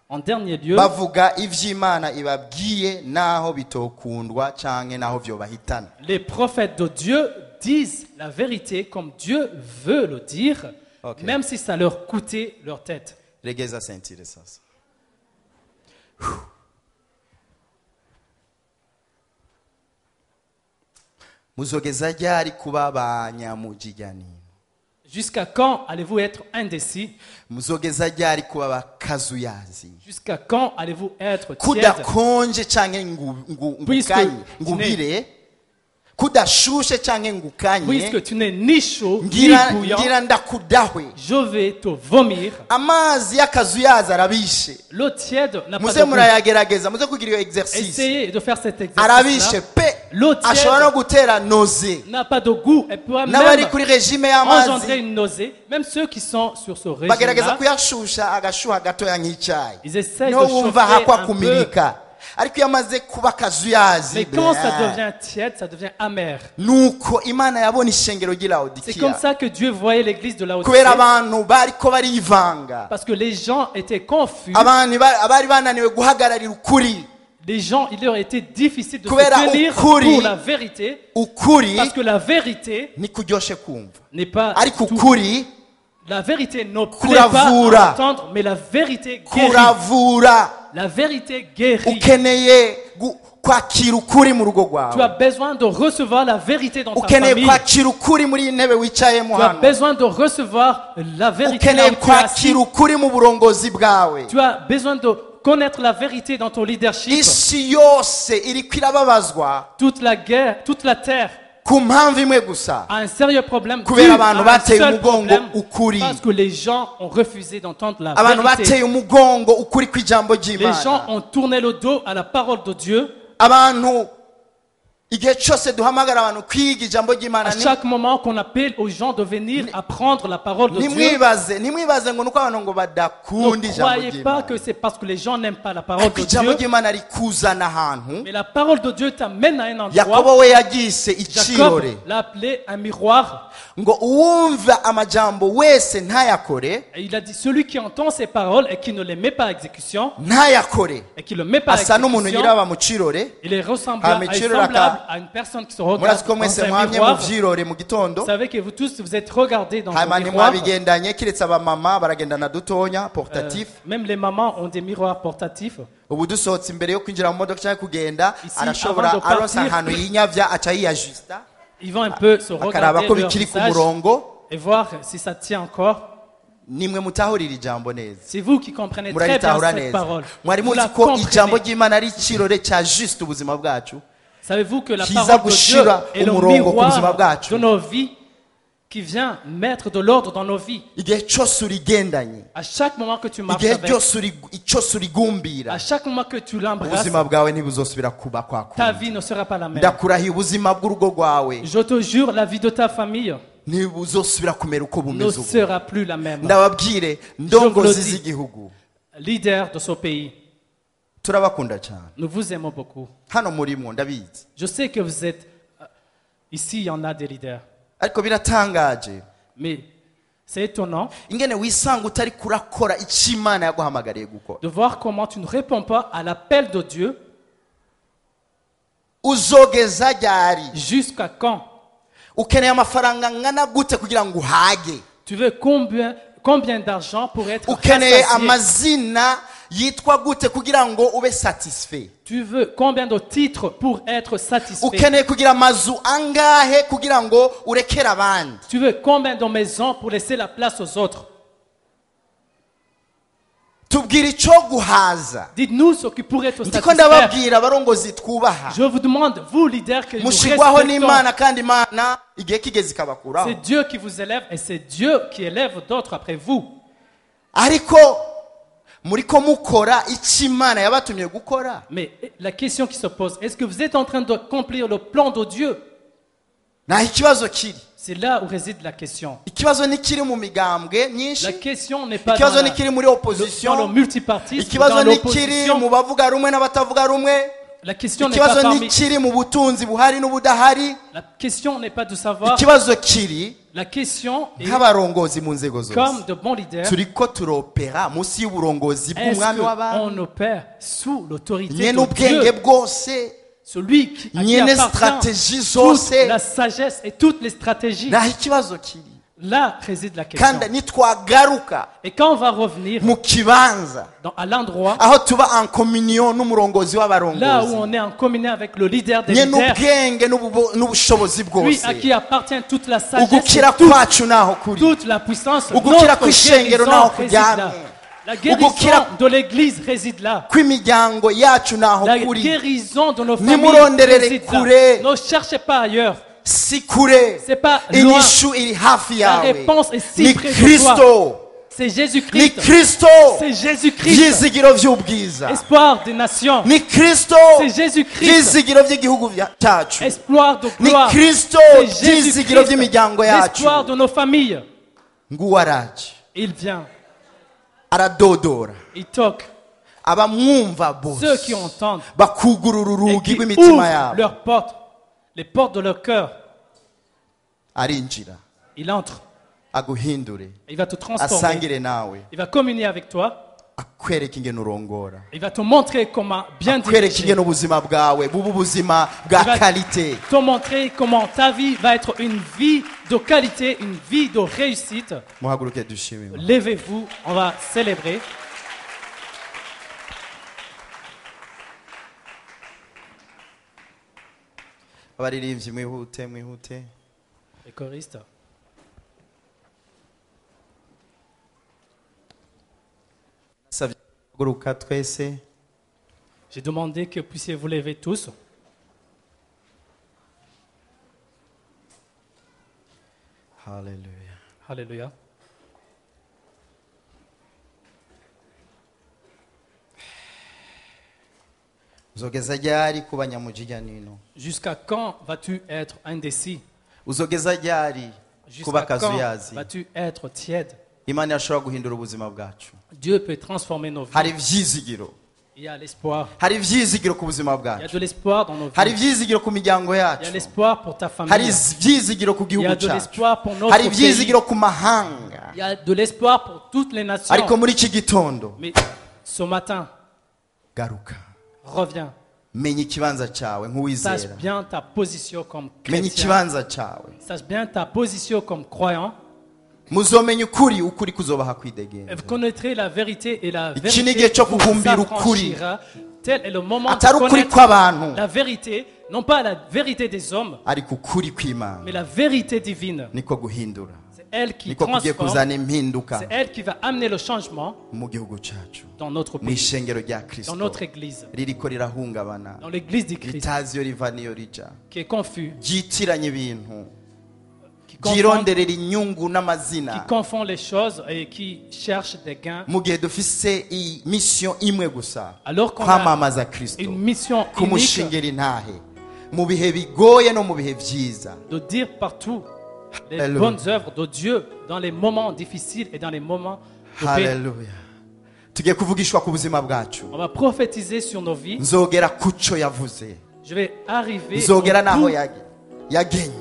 En dernier lieu, bavuga ivy'Imana ibabwiye naho bitokundwa canke naho vyobahitana. les prophètes de Dieu disent la vérité comme Dieu veut le dire, Ok. même si ça leur coûtait leur tête. Regeza sentire sasa. Muzogeza ryari kuba abanyamujigani? Jusqu'à quand allez-vous être indécis? Muzogeza ryari kuba abakazuyazi? Jusqu'à quand allez-vous être tiède? Kudakonje canke Puisque ngukanye ngubire Kudashushe canke ngo ukanye Puisque tu n'es ni chaud, ni ngira bouillant, ngira ndakudahwe. Je vais te vomir. Amazi y'akazuyazi arabishe. L'eau tiède n'a pas Muze de goût. murayagerageza muze kugira iyo exercice. Essayez de faire cet Arabishe exercice-là. pe. L'eau tiède Ashobora no gutera nausée. N'a pas de goût. Elle pourrait N'abari même kuri régime engendrer y'amazi une nausée. Même ceux qui sont sur ce bagerageza régime-là, kuyashusha agashuha gatoya nk'icyayi ils essayent de niho wumva chauffer hakwa un peu. kumirika ariko iyo amaze kuba akazuyazi Mais quand ça devient tiède, ça devient amer. Nuko Imana yabona ishengero ry'i C'est Laodikiya comme ça que Dieu voyait l'église de Laodicée. Kubera abantu bariko barivanga. Parce que les gens étaient confus. Abantu ba- abari bananiwe guhagararira ukuri. Les gens, il leur était difficile de se Kubera tenir ukuri. pour la vérité. Ukuri Parce que la vérité ntikuryoshe kumva n'est pas ariko tout. ukuri La vérité ne plaît pas Kuravura. à entendre, mais la vérité guérit. Kuravura. La vérité guérit. Ukeneye gu- kwakira ukuri mu rugo Tu rwawe. as besoin de recevoir la vérité dans ta Ukeneye famille. kwakira ukuri muri iyi ntebe wicayemo Tu as hano. besoin de recevoir la vérité là Ukeneye où tu es assis. kwakira ukuri mu burongozi bwawe. Tu as besoin de connaître la vérité dans ton leadership. Isi yose iriko irababazwa Toute la guerre, toute la terre ku mpamvu imwe gusa a un sérieux problème Kubera dû abantu à un bateye seul umugongo problème, ukuri. parce que les gens ont refusé d'entendre la Abantu vérité. bateye umugongo ukuri kw'ijambo Les gens ry'Imana. ont tourné le dos à la parole de Dieu. Abantu igihe cyose duhamagara abantu kwiga ijambo ry'Imana À ni- chaque moment qu'on appelle aux gens de venir apprendre la parole de Dieu, ntimwibaze ntimwibaze ngo nuko abantu ngo badakunda ne ijambo croyez pas ry'Imana que c'est parce que les gens n'aiment pas la parole ariko de ijambo Dieu. ry'Imana rikuzana ahantu. Mais la parole de Dieu t'amène à un endroit. Yakobo we yagise Jacob icirore l'a appelé un miroir. Ngo uwumva amajambo wese ntayakore Et il a dit, celui qui entend ces paroles et qui ne les met pas à exécution, ntayakore et qui le met pas à asa n'umuntu exécution, yiraba mu cirore. il est ressemblable, Ah, mais il est tu le semblable à une personne qui se regarde Murazi ko dans mwese un mwamye mu miroir. vyirore mu gitondo. Vous savez que vous tous, vous êtes regardés dans Hanyuma un miroir. ntimwabigendanye kiretse abamama baragendana dutonya portatif. Même les mamans ont des miroirs portatifs. Ubu dusohotse imbere yo kwinjira mu modoka cyangwa kugenda Ici, arashobora avant de partir, aronsa ahantu yinyavya aca yiyajusta Ils vont un peu se akaraba regarder ko leur bikiri ku visage murongo. et voir si ça tient encore. Nimwe mutahurira ijambo neza. C'est vous qui comprenez très bien Muraritahura cette neza. parole. Mwari Vous muzi la ko ijambo comprenez. ry'Imana ari icirore cya juste ubuzima bwacu Savez-vous que la kiza parole de Dieu gushira est le umurongo ku buzima miroir bwacu. de nos vies qui vient mettre de l'ordre dans nos vies. Igihe cyose urigendanye À chaque moment que tu marches igihe avec, cyose uri- cyose urigumbira à chaque moment que tu l'embrasses, ubuzima bwawe ntibuzosubira kuba kwa ta kundi. vie ne sera pas la même. Ndakurahiye ubuzima bw'urugo rwawe Je te jure, la vie de ta famille ntibuzosubira kumera uko ne bumeze ubu. sera plus la même. Ndababwire ndongozi Je vous le dis. z'igihugu Leader de ce pays, turabakunda cyane. Nous vous aimons beaucoup. Hano murimwo ndabizi. Je sais que vous êtes... Ici, il y en a des leaders. Ariko biratangaje Mais c'est étonnant ingene wisanga utari kurakora icyo Imana yaguhamagariye gukora. De voir comment tu ne réponds pas à l'appel de Dieu. Uzogeza ryari? Jusqu'à quand? Ukeneye amafaranga angana gute kugira ngo uhage? Tu veux combien d'argent pour être Ukeneye rassasié? Amazina yitwa gute kugira ngo ube satisfait? Tu veux combien de titres pour être satisfait? Ukeneye kugira amazu angahe kugira ngo urekere abandi? Tu veux combien de maisons pour laisser la place aux autres? Tubwira icyo guhaza. Dites-nous ce qui pourrait te Ndiko satisfaire. ndababwira abarongozi twubaha Je vous demande, vous leaders, que nous mushigwaho respectons. n'Imana kandi Imana igihe kigeze ikabakuraho. C'est Dieu qui vous élève et c'est Dieu qui élève d'autres après vous. Ariko muriko mukora icyo Imana yabatumye gukora? Mais la question qui se pose, est-ce que vous êtes en train d'accomplir le plan de Dieu? Naho ikibazo kiri. C'est là où réside la question. Ikibazo ntikiri mu migambwe myinshi. La question n'est pas Ikibazo dans, la- ntikiri muri dans le opposition. multipartisme, Ikibazo dans ntikiri l'opposition. mu bavuga rumwe n'abatavuga rumwe. La question n'est pas Ikibazo parmi... ntikiri mu butunzi buhari n'ubudahari. La question n'est pas de savoir. Ikibazo kiri La question est, nk'abarongozi mu nzego zose comme de bons leaders, turiko turopera munsi y'uburongozi est-ce bw'umwami w'abami qu'on opère sous l'autorité nyene de ubwenge Dieu, bwose celui qui, à qui nyene appartient stratégie toute zose la sagesse et toutes les stratégies? Naho ikibazo kiri. Là réside la question. Kandi nitwagaruka Et quand on va revenir mu kibanza à l'endroit, aho tuba en communion n'umurongozi là où w'abarongozi on est en communion avec le leader des nyene leaders, ubwenge n'ububo- n'ubushobozi lui bwose à qui appartient toute la sagesse, ugukira et kwacu naho kuri toute la puissance, ugukira notre kw'ishengero guérison naho réside là. kuryamye. La Ugukira guérison de l'église réside là. Kw'imiryango yacu naho La kuri. Guérison de nos familles Nimuronderere réside kure. là. Ne cherchez pas ailleurs. Si kure. C'est pas loin. Inyishu iri hafi La yawe. Réponse est si Ni près de Kristo. Toi. C'est Ni Jésus-Christ. Kristo. C'est Jésus-Christ. Vyizigiro vy'ubwiza. Espoir des nations. Ni Kristo. C'est Jésus-Christ. Vyizigiro vy'igihugu cyacu. Espoir de Ni gloire. Kristo. C'est Vyizigiro Jésus-Christ. vy'imiryango yacu. L'espoir de nos familles. Nguwo araje. Il vient. Aradodora. Il toque. Abamwumva bose Ceux qui entendent bakugurura et urugi qui rw'imitima ouvrent yabo. leurs portes, les portes de leur cœur, Arinjira. Il entre. Aguhindure. Il va te transformer. Asangire nawe. Il va communier avec toi. Akwereka ingene urongora. Il va te montrer comment bien Akwereka diriger. ingene ubuzima bwawe buba ubuzima bwa Il va qualité. te montrer comment ta vie va être une vie de qualité, une vie de réussite. Muhaguruke dushime Imana. Levez-vous, on va célébrer. Abaririmbyi mwihute mwihute. Les choristes. Nasabye guhaguruka twese. J'ai demandé que vous puissiez vous lever tous. Haleluya. Alléluia. Uzogeza ryari kuba nyamujya nino? Jusqu'à quand vas-tu être indécis? Uzogeza ryari kuba Jusqu'à quand kazuyazi? Vas-tu être tiède? Imana irashobora guhindura ubuzima bwacu. Dieu peut transformer nos Hari vies. ivyizigiro. Il y a l'espoir. Hari ivyizigiro ku buzima Il y a bwacu. de l'espoir dans nos Hari vies. ivyizigiro ku miryango Il y a yacu. l'espoir pour ta Hari famille. ivyizigiro ku Il y gihugu a de cyacu. l'espoir pour notre Hari pays. ivyizigiro ku mahanga. Il y a de l'espoir pour toutes les nations. Ariko muri iki gitondo Mais ce matin, garuka. Reviens. Menya ikibanza cyawe Sache nk'uwizera. Bien ta position comme Menya chrétien. ikibanza cyawe. Sache bien ta position comme croyant. Muzomenya ukuri ukuri kuzobaha Et kwidegembya. vous connaîtrez la vérité et la Iki ni igihe vérité cyo vous guhumbira ukuri. Affranchira. Tel est le moment de Atari ukuri connaître kw'abantu la vérité, non pas la vérité des hommes, ariko ukuri kw'Imana mais la vérité divine. niko guhindura. C'est elle qui Niko kugiye transforme, kuzana impinduka c'est elle qui va amener le changement mu gihugu cyacu dans notre mu pays, ishengero rya dans Kristo notre église, ririko rirahungabana dans l'église du Christ, ritazi iyo riva n'iyo rija qui est confus, ryitiranya ibintu qui confond, ryironderera inyungu qui n'amazina confond les choses et qui cherche des gains, mu gihe dufise iyi mission imwe gusa alors qu'on a kwamamaza Kristo une mission unique kumushingira intahe mu bihe bigoye no mu bihe byiza. De dire partout les Alléluia. Bonnes œuvres de Dieu dans les moments difficiles et dans les moments de paix. Haleluya. Tugiye kuvugishwa ku buzima bwacu. On va prophétiser sur nos vies. Nzogera kuco yavuze. Je vais arriver au Nzogera naho bout. Yagenye.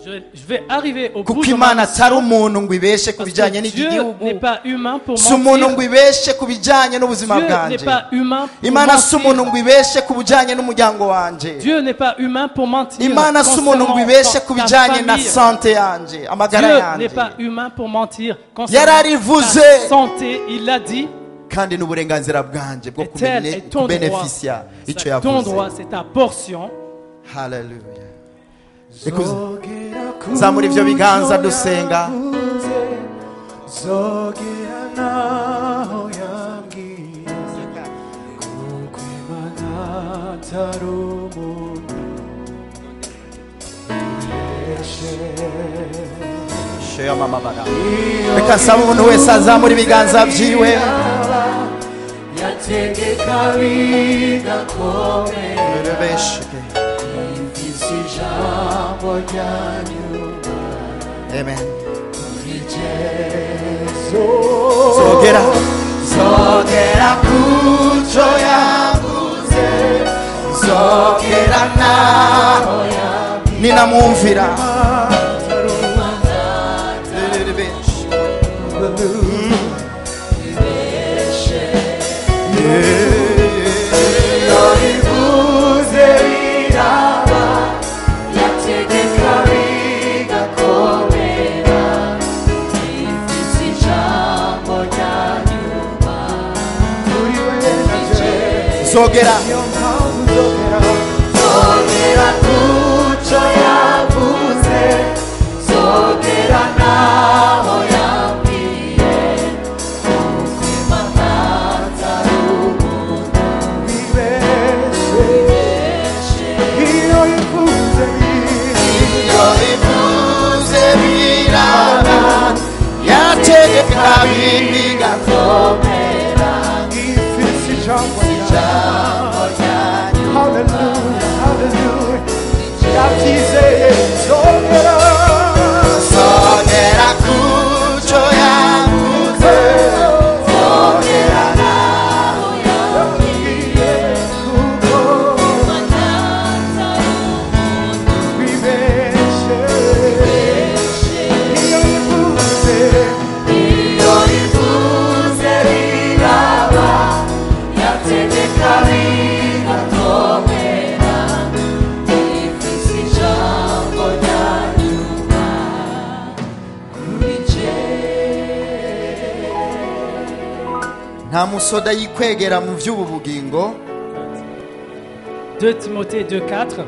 Je vais arriver au bout Kuko de ma Imana mission. atari umuntu ngo ibeshe ku Parce bijyanye que n'iki Dieu gihugu. N'est pas humain pour Si umuntu ngo mentir. ibeshe ku bijyanye n'ubuzima Dieu n'est bwanjye. Pas humain pour Imana si umuntu mentir. ngo ibeshe ku bijyanye n'umuryango wanjye. Dieu n'est pas humain pour mentir Imana si umuntu ngo concernant ibeshe ku ta bijyanye na famille. santé yanjye amagara Dieu yanjye. N'est pas humain pour mentir concernant Yararivuze. Ta santé. Il l'a dit. Kandi n'uburenganzira bwanjye bwo Et tel est ton droit. kubenefisiya icyo C'est ton droit, yavuze. C'est ta portion. Haleluya. Zamura ibyo biganza dusenga. Zogera naho yambwiye kuko Imana atari umuntu Reka nsaba umuntu wese azamura ibiganza byiwe. Yategeka bigakomera ifise ijambo rya nyuma. Amen. Igezo Zogera. Zogera kuco yavuze zogera naho yambwiye Ninamwumvira. Ivuze biraba yategeka bigakomera ifise ijambo rya nyuma kuri we na je. Zogera. Niyo mpamvu zogera zogera kuco yavuze zogera naho yambwiye kuko Imana ijambo rya nyuma. Hallelujah, hallelujah. Ndabyizeye nzogera. Nzogera kuco yavuze, nzogera naho Yambwiye kuko wibeshe. Iyo ivuze, Iyo ivuze biraba, yategeka bigakomera, ifise ijambo rya nyuma kuri jewe. Nta musoda yikwegera mu by'ubu bugingo. 2 Timothée 2, 4.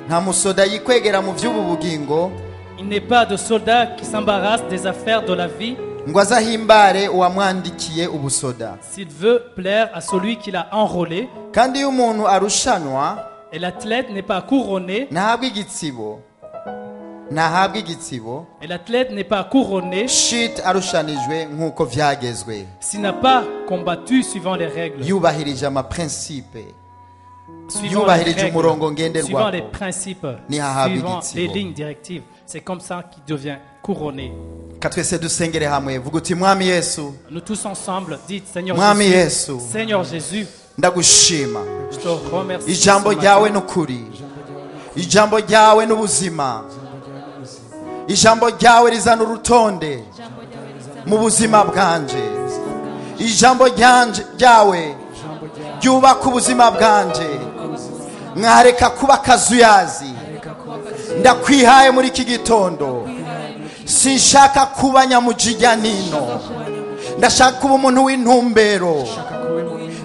Nta musoda yikwegera mu by'ubu bugingo Il n'est pas de soldat qui s'embarrasse des affaires de la vie ngo azahimbare uwamwandikiye ubusoda. s'il veut plaire à celui qui l'a enrôlé. Kandi iyo umuntu arushanwa Et l'athlète n'est pas couronné. ntahabwa igitsibo, ntahabwa igitsibo Et l'athlète n'est pas couronné shit arushanijwe nk'uko vyagezwe, s'il n'a pas combattu suivant les règles, yubahirije amaprincipe, suivant les yubahirije règles, umurongo ngenderwako. suivant les principes, Ntihahabwa suivant igitsibo. les lignes directives. C'est comme ça qu'il devient couronné. Ka twese dusengere hamwe, vuga uti mwami Yesu, Nous tous ensemble, dites Seigneur Mwami Jésus, Yesu. Seigneur Jésus, ndagushima. je te remercie. Ijambo ce ryawe matin. ni ukuri, ijambo ryawe ni ubuzima, ijambo ryawe rizana urutonde mu buzima bwanje, ijambo ryawe ryubaka ubuzima bwanje, mwareka kuba akazuyazi. Ndakwihaye muri iki gitondo, sinshaka kuba nyamujijya nino, ndashaka kuba umuntu w'intumbero,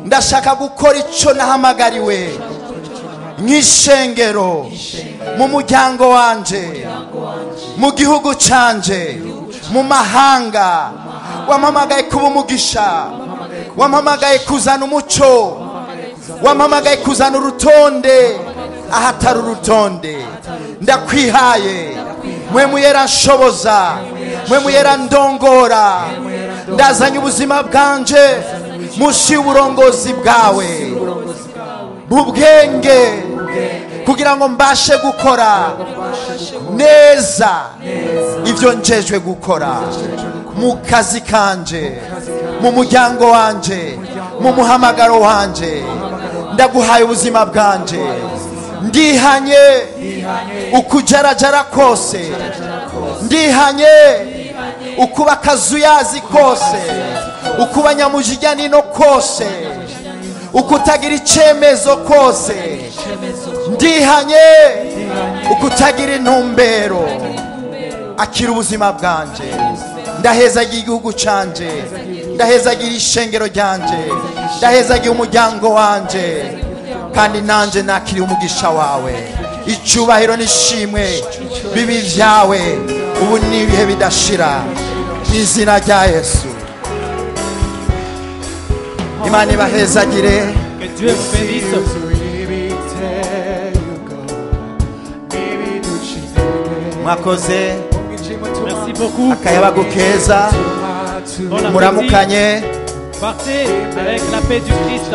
ndashaka gukora icyo nahamagariwe nk'ishengero, mu muryango wanje, mu gihugu canje, mu mahanga. Wampamagaye kuba umugisha, wampamagaye kuzana umuco, wampamagaye kuzana urutonde ahatari urutonde. Ndakwihaye mwe muyera nshoboza, mwe muyera ndongora, ndazanye ubuzima bwanje munsi y'uburongozi bwawe bubwenge, kugira ngo mbashe gukora neza ibyo njejwe gukora mu kazi kanje, mu muryango wanje, mu muhamagaro wanje. Ndaguhaye ubuzima bwanje, ndihanye ukujarajara kose, ndihanye ukuba akazuyazi kose, ukuba nyamujijya nino kose, ukutagira icyemezo kose, ndihanye ukutagira intumbero. Akira ubuzima bwanje, ndahezagira igihugu canje, ndahezagira ishengero ryanje, ndahezagira umuryango wanje, kandi nanje nakiriye umugisha wawe. Icyubahiro n'ishimwe bibi byawe ubu n'ibihe bidashira, mu izina rya Yesu. Imana ibahezagire. Que Dieu vous bénisse. Ibiteye ubwoba, n'ibiduca intege. Mwakoze. Merci beaucoup. Akayabagu keza. Bon appétit. Muramukanye. Partez avec la paix du Christ.